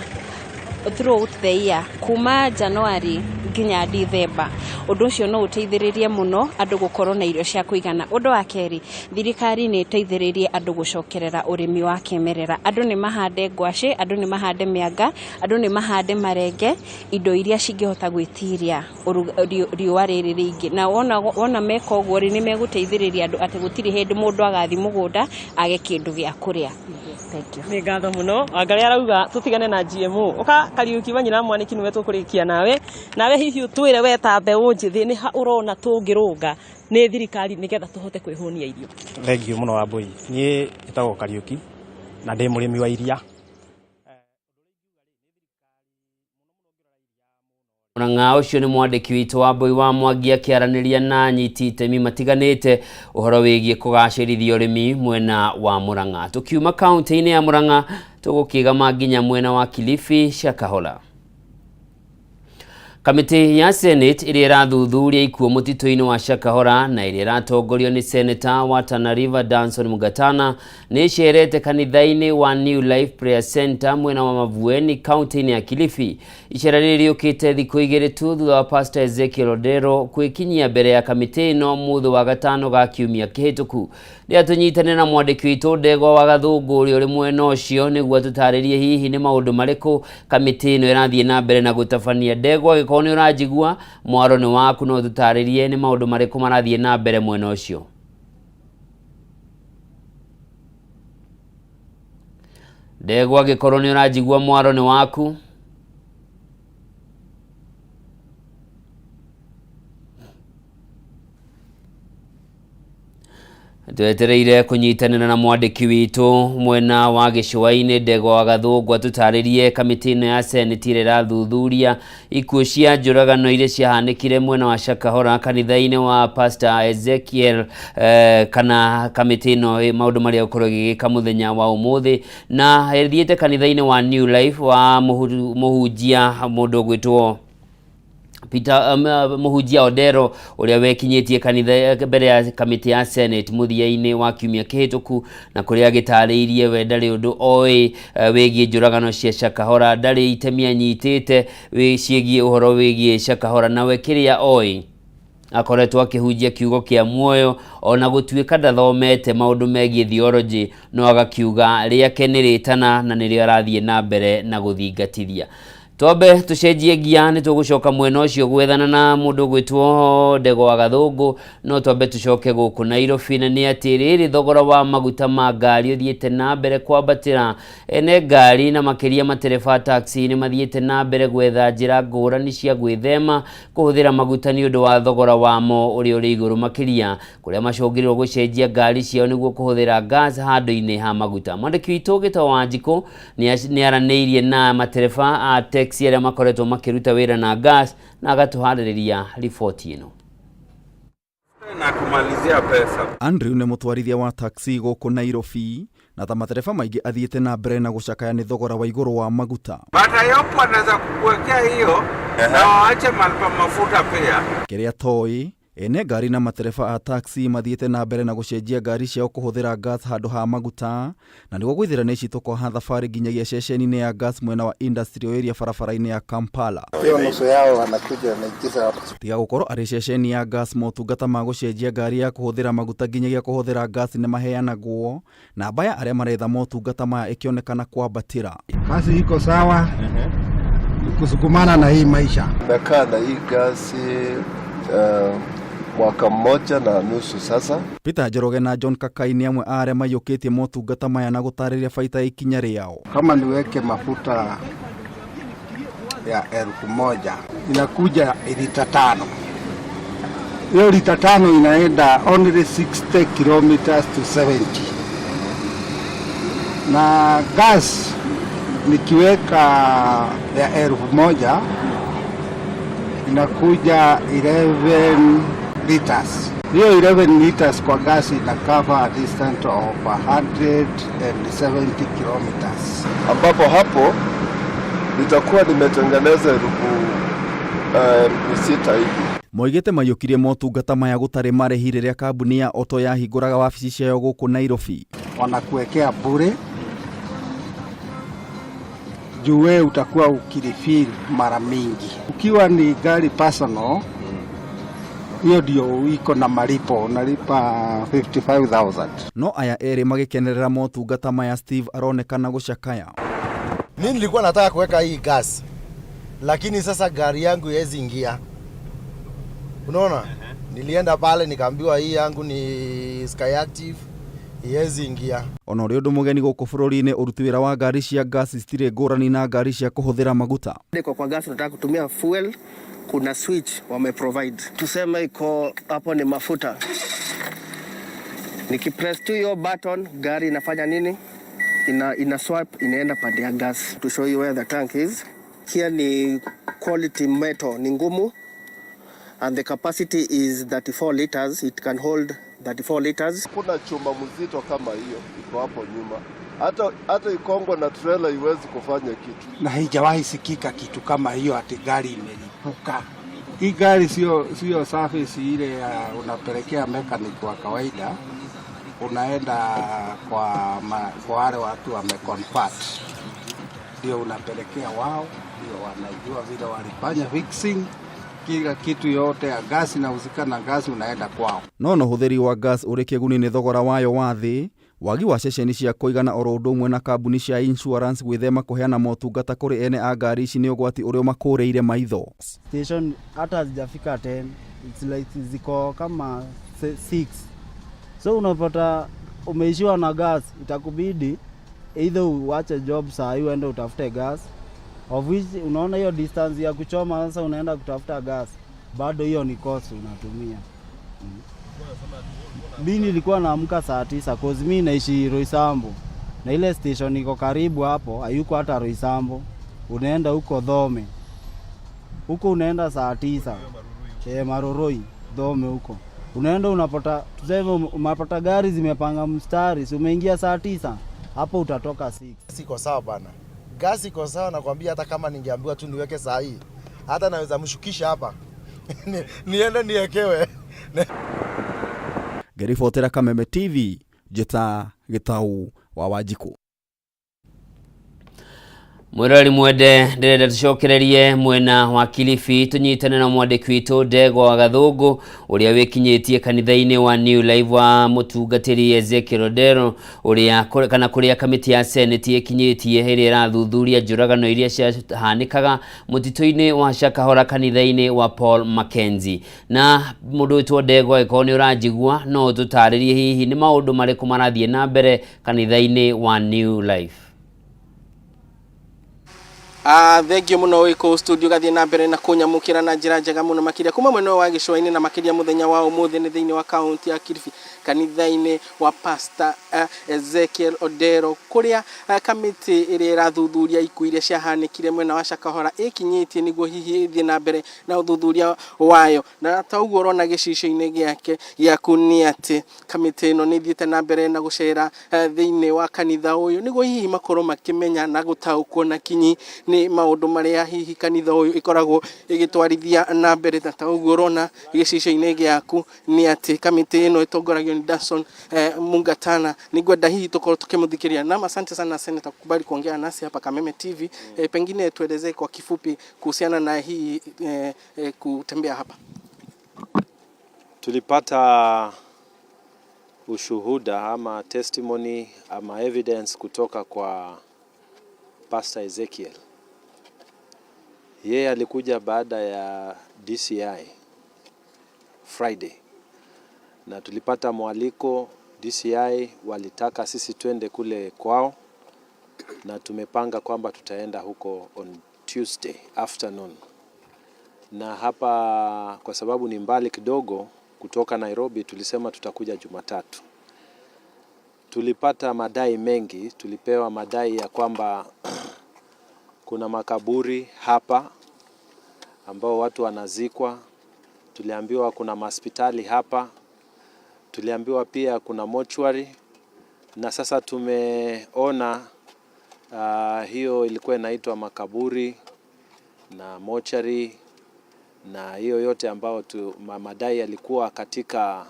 Speaker 2: throughout the year kuma January nginya December. Ũndũ ũcio no ũteithĩrĩrie mũno andũ gũkorwo na irio cia kũigana. Ũndũ wa kerĩ, thirikari nĩ ĩteithĩrĩrie andũ gũcokerera ũrĩmi wa kĩmerera. Andũ nĩ mahande ngwacĩ, andũ nĩ mahande mĩanga, andũ nĩ mahande marenge, indo iria cingĩhota gwĩtiria riũa rĩrĩ rĩingĩ. Na wona meka ũguo rĩ, nĩ megũteithĩrĩria andũ atĩ gũtirĩ hĩndĩ mũndũ agathiĩ mũgũnda age kĩndũ gĩa kũrĩa. Thank you.
Speaker 20: Nĩ ngatho mũno. Wangarĩ arauga tũtigane na GMO. Ũka Kariuki wa nyina Mwaniki nĩwe tũkũrĩkia nawe. Nawe hihi ũtwĩre we ta mbeũ njĩthĩ nĩ ha ũrona tũngĩrũnga nĩ thirikari nĩgetha tũhote kwĩhũnia irio?
Speaker 3: Thengiũ mũno Wambũi. Niĩ njĩtagwo Kariuki na ndĩ mũrĩmi wa iria.
Speaker 1: Mũrang'a ũcio nĩ mwandĩki witũ wa Mbui wa Mwangi akĩaranĩria na anyiti itemi matiganĩte ũhoro wĩgiĩ kũgacĩrithia ũrĩmi mwena wa Mũrang'a. Tũkiuma kaunti-inĩ ya Mũrang'a tũgũkĩgama nginya mwena wa Kilifi Shakahola. Kamĩtĩ ya Senate ĩrĩa ĩrathuthuria ikuũ mũtitũ-inĩ wa Shakahola na ĩrĩa ĩratongorio nĩ Seneta wa Tana River Danson Mungatana nĩ ĩcerete kanitha-inĩ wa New Life Prayer Center mwena wa Mavueni kaunti-inĩ ya Kilifi. Icera rĩrĩ rĩũkĩte thikũ igĩrĩ tu thutha wa Pastor Ezekiel Odero kwĩkinyia mbere ya kamĩtĩ ĩno mũthĩ wa gatano ga kiumia kĩhĩtũku. Rĩrĩa tũnyitane na mwandĩki witũ Ndegwa wa Gathũngũ ũrĩa ũrĩ mwena ũcio nĩguo atũtarĩrie hihi nĩ maũndũ marĩkũ kamĩtĩ ĩno ĩrathiĩ na mbere na gũtabania. Ndegwa, angĩkorwo nĩ ũranjigua, mwaro nĩ waku, no ũtũtarĩrie nĩ maũndũ marĩkũ marathiĩ na mbere mwena ũcio. Ndegwa, angĩkorwo nĩ ũranjigua, mwaro nĩ waku. Twetereire kũnyitanĩra na mwandĩki witũ mwena wa gĩcũa-inĩ Ndegwa wa Gathũngũ atũtarĩrie kamĩtĩ ĩno ya Senate ĩrĩa ĩrathuthuria ikuũ cia njũragano iria ciahanĩkire mwena wa Shakahola kanitha-inĩ wa Pastor Ezekiel, kana kamĩtĩ ĩno maũndũ marĩa ĩgũkorwo ĩgĩgĩka mũthenya wa ũmũthĩ, na ĩthiĩte kanitha-inĩ wa New Life wa mũhunjia mũndũ ũgwĩtwo Peter, mũhunjia Odero ũrĩa wekinyĩtie kanitha mbere ya kamĩtĩ ya Senate mũthia-inĩ wa kiumia kĩhĩtũku, na kũrĩa agĩtarĩirie we ndarĩ ũndũ oĩ wĩgiĩ njũragano cia Shakahola, ndarĩ itemi anyitĩte ciĩgiĩ ũhoro wĩgiĩ Shakahola, nawe kĩrĩa oĩ akoretwo akĩhunjia kiugo kĩa muoyo, ona gũtuĩka ndathomete maũndũ megiĩ theology, no agakiuga rĩake nĩ rĩtana na nĩrĩo arathiĩ na mbere na gũthingatithia. Twambe tucenjie ngia nĩ tũgũcoka mwena ũcio gwethana na mũndũ ũgwĩtwo Ndegwa wa Gathũngũ, no twambe tũcoke gũkũ Nairobi, na nĩ atĩ rĩrĩ thogora wa maguta ma ngari ũthiĩte na mbere kwambatĩra. Ene ngari na makĩria matereba a taxi nĩ mathiĩte na mbere gwetha njĩra ngũrani cia gwĩthema kũhũthĩra maguta nĩ ũndũ wa thogora wamo ũrĩa ũrĩ igũrũ makĩria, kũrĩa macũngĩrĩrwo gũcenjia ngari ciao nĩguo kũhũthĩra gas handũ-inĩ ha maguta. Mwandĩki witũ Gĩtaũ Wanjikũ nĩ aranĩirie na matereba a taxi arĩa makoretwo makĩruta wĩra na gas na agatũharĩrĩria riboti ĩno.
Speaker 5: Na kumalizia pesa.
Speaker 6: Andrew nĩ mũtwarithia wa taxi gũkũ Nairobi na ta matereba maingĩ athiĩte na mbere na gũcakaya nĩ thogora wa igũrũ wa maguta.
Speaker 5: But I hope wanaweza kukuwekea hiyo na waache mahali pa mafuta pia.
Speaker 6: Kĩrĩa toĩ, ene ngari na matereba a taxi mathiĩte na mbere na gũcenjia ngari ciao kũhũthĩra gas handũ ha maguta, na nĩguo gwĩthĩra nĩ ici tũkoha thabarĩ nginyagia ceceni-inĩ ya gas mwena wa industrial area barabara-inĩ ya Kampala.
Speaker 23: Hiyo nusu yao wanakuja wanaingiza hapo.
Speaker 6: Tiga gũkorwo arĩ ceceni ya gas, motungata ma gũcenjia ngari ya kũhũthĩra maguta nginyagia kũhũthĩra gas nĩ maheanagwo, namba ya arĩa maretha motungata maya ĩkĩonekana kwambatĩra.
Speaker 23: Kazi iko sawa, kusukumana na hii maisha.
Speaker 24: Nimekaa na hii gasi mwaka mmoja na nusu sasa.
Speaker 6: Peter Njoroge na John Kakai nĩ amwe a arĩa maiyũkĩtie motungata maya na gũtarĩria baita ya ikinya rĩao.
Speaker 23: Kama niweke mafuta ya 1000 inakuja lita 5. Hiyo lita 5 inaenda only 60 kilometers to 70. Na gas nikiweka ya 1000 inakuja 11 liters. Hiyo 11 liters kwa gas ina cover a distance of 170 kilometers.
Speaker 24: Ambapo hapo nitakuwa nimetengeneza 6,000 hivi.
Speaker 6: Moigĩte maiyũkirie motungata maya gũtarĩ marĩhi rĩrĩa kambuni ya Auto yahingũraga wabici ciayo gũkũ Nairobi.
Speaker 23: Wanakuwekea bure juu wewe utakuwa ukirefill mara mingi. Ukiwa ni gari personal, hiyo ndio iko na malipo, unalipa 55,000.
Speaker 6: No aya erĩ magĩkenerera motungata maya, Steve aronekana gũcakaya.
Speaker 25: Mimi nilikuwa nataka kuweka hii gas, lakini sasa gari yangu haiwezi ingia. Unaona? Nilienda pale nikaambiwa hii yangu ni Skyactiv, haiwezi ingia.
Speaker 6: Ona ũrĩ ũndũ mũgeni gũkũ bũrũri-inĩ, ũruti wĩra wa ngari cia gas citirĩ ngũrani na ngari cia kũhũthĩra maguta.
Speaker 26: Kwa kwa gas unataka kutumia fuel, kuna switch wame provide. Tuseme iko hapo ni mafuta. Nikipress tu hiyo button, gari inafanya nini? Ina swap, inaenda pande ya gas. To show you where the tank is. Here ni quality metal, ni ngumu. And the capacity is 34 liters. It can hold 34 liters.
Speaker 24: Kuna chuma mzito kama hiyo iko hapo nyuma. Hata ikongwa na trailer iwezi kufanya kitu.
Speaker 23: Na haijawahi sikika kitu kama hiyo ati gari imelipuka. Hii gari sio service ile ya unapelekea mechanic wa kawaida, unaenda kwa wale watu wameconvert, ndio unapelekea wao, ndio wanajua vile walifanya fixing kila kitu yote ya gasi na husika na gasi, unaenda kwao.
Speaker 6: No no ũhũthĩri wa gas ũrĩ kĩguni nĩ thogora wayo wa thĩ, wagi wa ceceni cia kũigana oro ũndũ ũmwe na kambuni cia insurance gwĩthema kũheana motungata kũrĩ ene a ngari ici nĩ ũgwati ũrĩa ũmakũrĩire maitho.
Speaker 27: Station hata hazijafika 10, it's like ziko kama 6. So unapata umeishiwa na gas, itakubidi either uache job saa hii uende utafute gas, of which unaona hiyo distance ya kuchoma, sasa unaenda kutafuta gas, bado hiyo ni cost unatumia. Mi nilikuwa naamka saa 9 cause mi naishi Roysambu na ile station iko karibu hapo, hayuko hata Roysambu, unaenda huko Thome huko unaenda saa 9, Marurui Thome huko unaenda unapata, tuseme unapata gari zimepanga mstari, si umeingia saa 9 hapo utatoka 6.
Speaker 25: Siko sawa bana, gasi iko sawa, nakwambia. Hata kama ningeambiwa tu niweke saa hii, hata naweza mshukisha hapa niende niekewe.
Speaker 6: Ngĩribotera Kameme TV, njĩta Gĩtau wa Wanjikũ.
Speaker 1: Mwĩroreri mwende, ndĩrenda tũcokererie mwena wa Kilifi tũnyitane na mwandĩki witũ Ndegwa wa Gathũngũ ũrĩa wĩkinyĩtie kanitha-inĩ wa New Life wa mũtungatĩri Ezekiel Odero ũrĩa kana kũrĩa kamĩtĩ ya Senate ĩkinyĩtie ĩrĩa ĩrathuthuria njũragano iria ciahanĩkaga mũtitũ-inĩ wa Shakahola kanitha-inĩ wa Paul Mackenzie. Na mũndũ wĩtwo Ndegwa, angĩkorwo nĩ ũranjigua no ũtũtarĩrie hihi nĩ maũndũ marĩkũ marathiĩ na mbere kanitha-inĩ wa New Life.
Speaker 26: Thengio muno wĩ kũu studio gathiĩ na mbere na kũnyamũkĩra na njĩra njega mũno makĩria kuma mwena ũyũ wa gĩcũa-inĩ na makĩria mũthenya wa ũmũthĩ nĩ thĩinĩ wa kaunti ya Kilifi kanitha-inĩ wa Pastor Ezekiel Odero kũrĩa kamĩtĩ ĩrĩa ĩrathuthuria ikuũ iria ciahanĩkire mwena wa Shakahola ĩkinyĩtie nĩguo hihi ĩthiĩ na mbere na ũthuthuria wayo. Na ta ũguo ũrona gĩcicio-inĩ gĩake gĩaku nĩ atĩ kamĩtĩ ĩno nĩ ĩthiĩte na mbere na gũcera thĩinĩ wa kanitha ũyũ nĩguo hihi makorwo makĩmenya na gũtaũkwo na kinyi nĩ maũndũ marĩa hihi kanitha ũyũ ĩkoragwo ĩgĩtwarithia na mbere. Na ta ũguo ũrona gĩcicio-inĩ gĩaku nĩ atĩ kamĩtĩ ĩno ĩtongoragio nĩ Danson Mungatana. Nĩngwenda hihi tũkorwo tukĩmũthikĩrĩria. Naam, asante sana Senator kukubali kuongea nasi hapa Kameme TV. Pengine tuelezee kwa kifupi kuhusiana na hii kutembea hapa.
Speaker 4: Tulipata ushuhuda ama testimony ama evidence kutoka kwa Pastor Ezekiel. Yeye alikuja baada ya DCI Friday, na tulipata mwaliko. DCI walitaka sisi twende kule kwao, na tumepanga kwamba tutaenda huko on Tuesday afternoon, na hapa kwa sababu ni mbali kidogo kutoka Nairobi, tulisema tutakuja Jumatatu. Tulipata madai mengi, tulipewa madai ya kwamba kuna makaburi hapa ambao watu wanazikwa, tuliambiwa kuna mahospitali hapa, tuliambiwa pia kuna mortuary, na sasa tumeona hiyo ilikuwa inaitwa makaburi na mortuary na hiyo yote ambao madai yalikuwa katika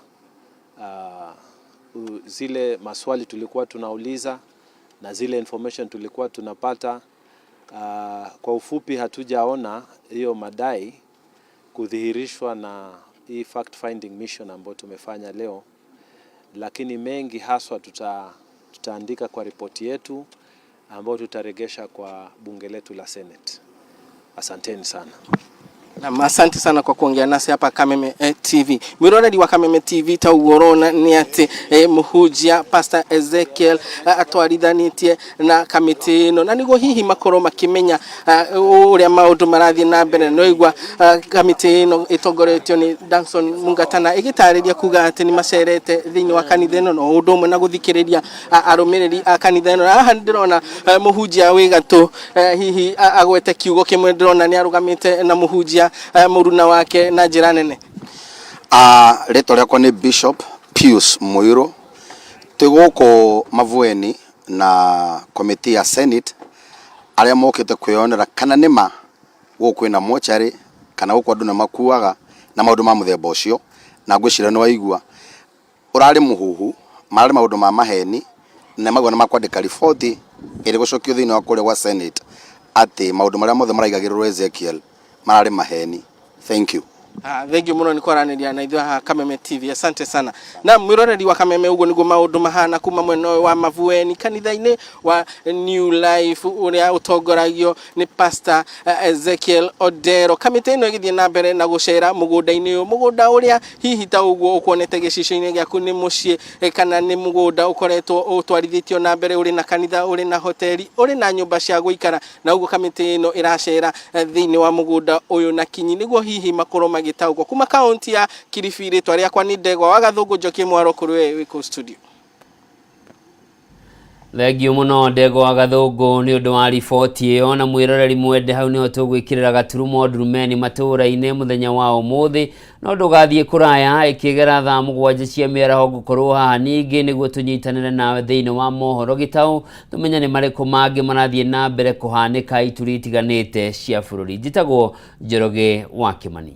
Speaker 4: zile maswali tulikuwa tunauliza na zile information tulikuwa tunapata. Kwa ufupi hatujaona hiyo madai kudhihirishwa na hii fact finding mission ambayo tumefanya leo, lakini mengi haswa tutaandika kwa ripoti yetu ambayo tutaregesha kwa bunge letu la Senate. Asanteni sana.
Speaker 26: Naam, asante sana kwa kuongea nasi hapa Kameme TV. Mwiroreri wa Kameme TV, ta ũguo ũrona nĩ atĩ mũhunjia Pastor Ezekiel atwarithanĩtie na kamĩtĩ ĩno na nĩguo hihi makorwo makĩmenya ũrĩa maũndũ marathiĩ na mbere. No igua kamĩtĩ ĩno ĩtongoretio nĩ Danson Mungatana ĩgĩtarĩria kuga atĩ nĩ macerete thĩinĩ wa kanitha ĩno no ũndũ ũmwe na gũthikĩrĩria arũmĩrĩri a kanitha ĩno. Na haha ndĩrona mũhunjia wĩ gatũ hihi agwete kiugo kĩmwe. Ndĩrona nĩ arũgamĩte na mũhunjia mũruna wake na njĩra nene.
Speaker 7: Rĩtwa rĩakwa nĩ Bishop Pius Muiru. Twĩ gũkũ Mavueni na komiti ya Senate arĩa mokĩte kwĩyonera kana nĩma gũkũ kwĩna mochari kana gũkũ andũ nĩ makuaga na maũndũ ma mũthemba ũcio, na ngwĩciria nĩ waigua ũrarĩ mũhuhu, mararĩ maũndũ ma maheni, na maguo nĩ makwandĩka riboti ĩrĩ gũcokio thĩinĩ wa kũrĩa gwa Senate atĩ maũndũ marĩa mothe maraigagĩrĩrwo Ezekiel mararĩ maheni. Thank you.
Speaker 26: Thengiũ mũno nĩ kwaranĩria na ithuĩ haha Kameme TV. Asante sana. Na mwĩroreri wa Kameme, ũguo nĩguo maũndũ mahana kuma mwena ũyũ wa Mavueni kanitha-inĩ wa New Life ũrĩa ũtongoragio nĩ Pastor Ezekiel Odero. Kamĩtĩ ĩno ĩgĩthiĩ na mbere na gũcera mũgũnda-inĩ ũyũ, mũgũnda ũrĩa hihi ta ũguo ũkuonete gĩcicio-inĩ gĩaku nĩ mũciĩ kana nĩ mũgũnda ũkoretwo ũtwarithĩtio na mbere, ũrĩ na kanitha, ũrĩ na hoteli, ũrĩ na nyũmba cia gũikara. Na ũguo kamĩtĩ ĩno ĩracera thĩinĩ wa mũgũnda ũyũ na kinyi nĩguo hihi makorwo magĩtaũkwo. Kuma kaunti ya Kilifi, rĩtwa rĩakwa nĩ Ndegwa wa Gathũngũ Njoki Mwaro, kũrĩ we wĩ kũu studio.
Speaker 1: Thengio mũno Ndegwa wa Gathũngũ nĩ ũndũ wa riboti ĩyo. Na mwĩroreri mwende, hau nĩho tũgwĩkĩrĩra gaturumo ndurumeni matũũra-inĩ mũthenya wa ũmũthĩ, no ndũgathiĩ kũraya. Ĩkĩgera thaa 7 cia mĩaraho ngũkorwo haha ningĩ nĩguo tũnyitanĩre nawe thĩinĩ wa mohoro gĩtaũ, tũmenye nĩ marĩkũ mangĩ marathiĩ na mbere kũhanĩka ituri itiganĩte cia bũrũri. Njĩtagwo Njoroge wa Kĩmani.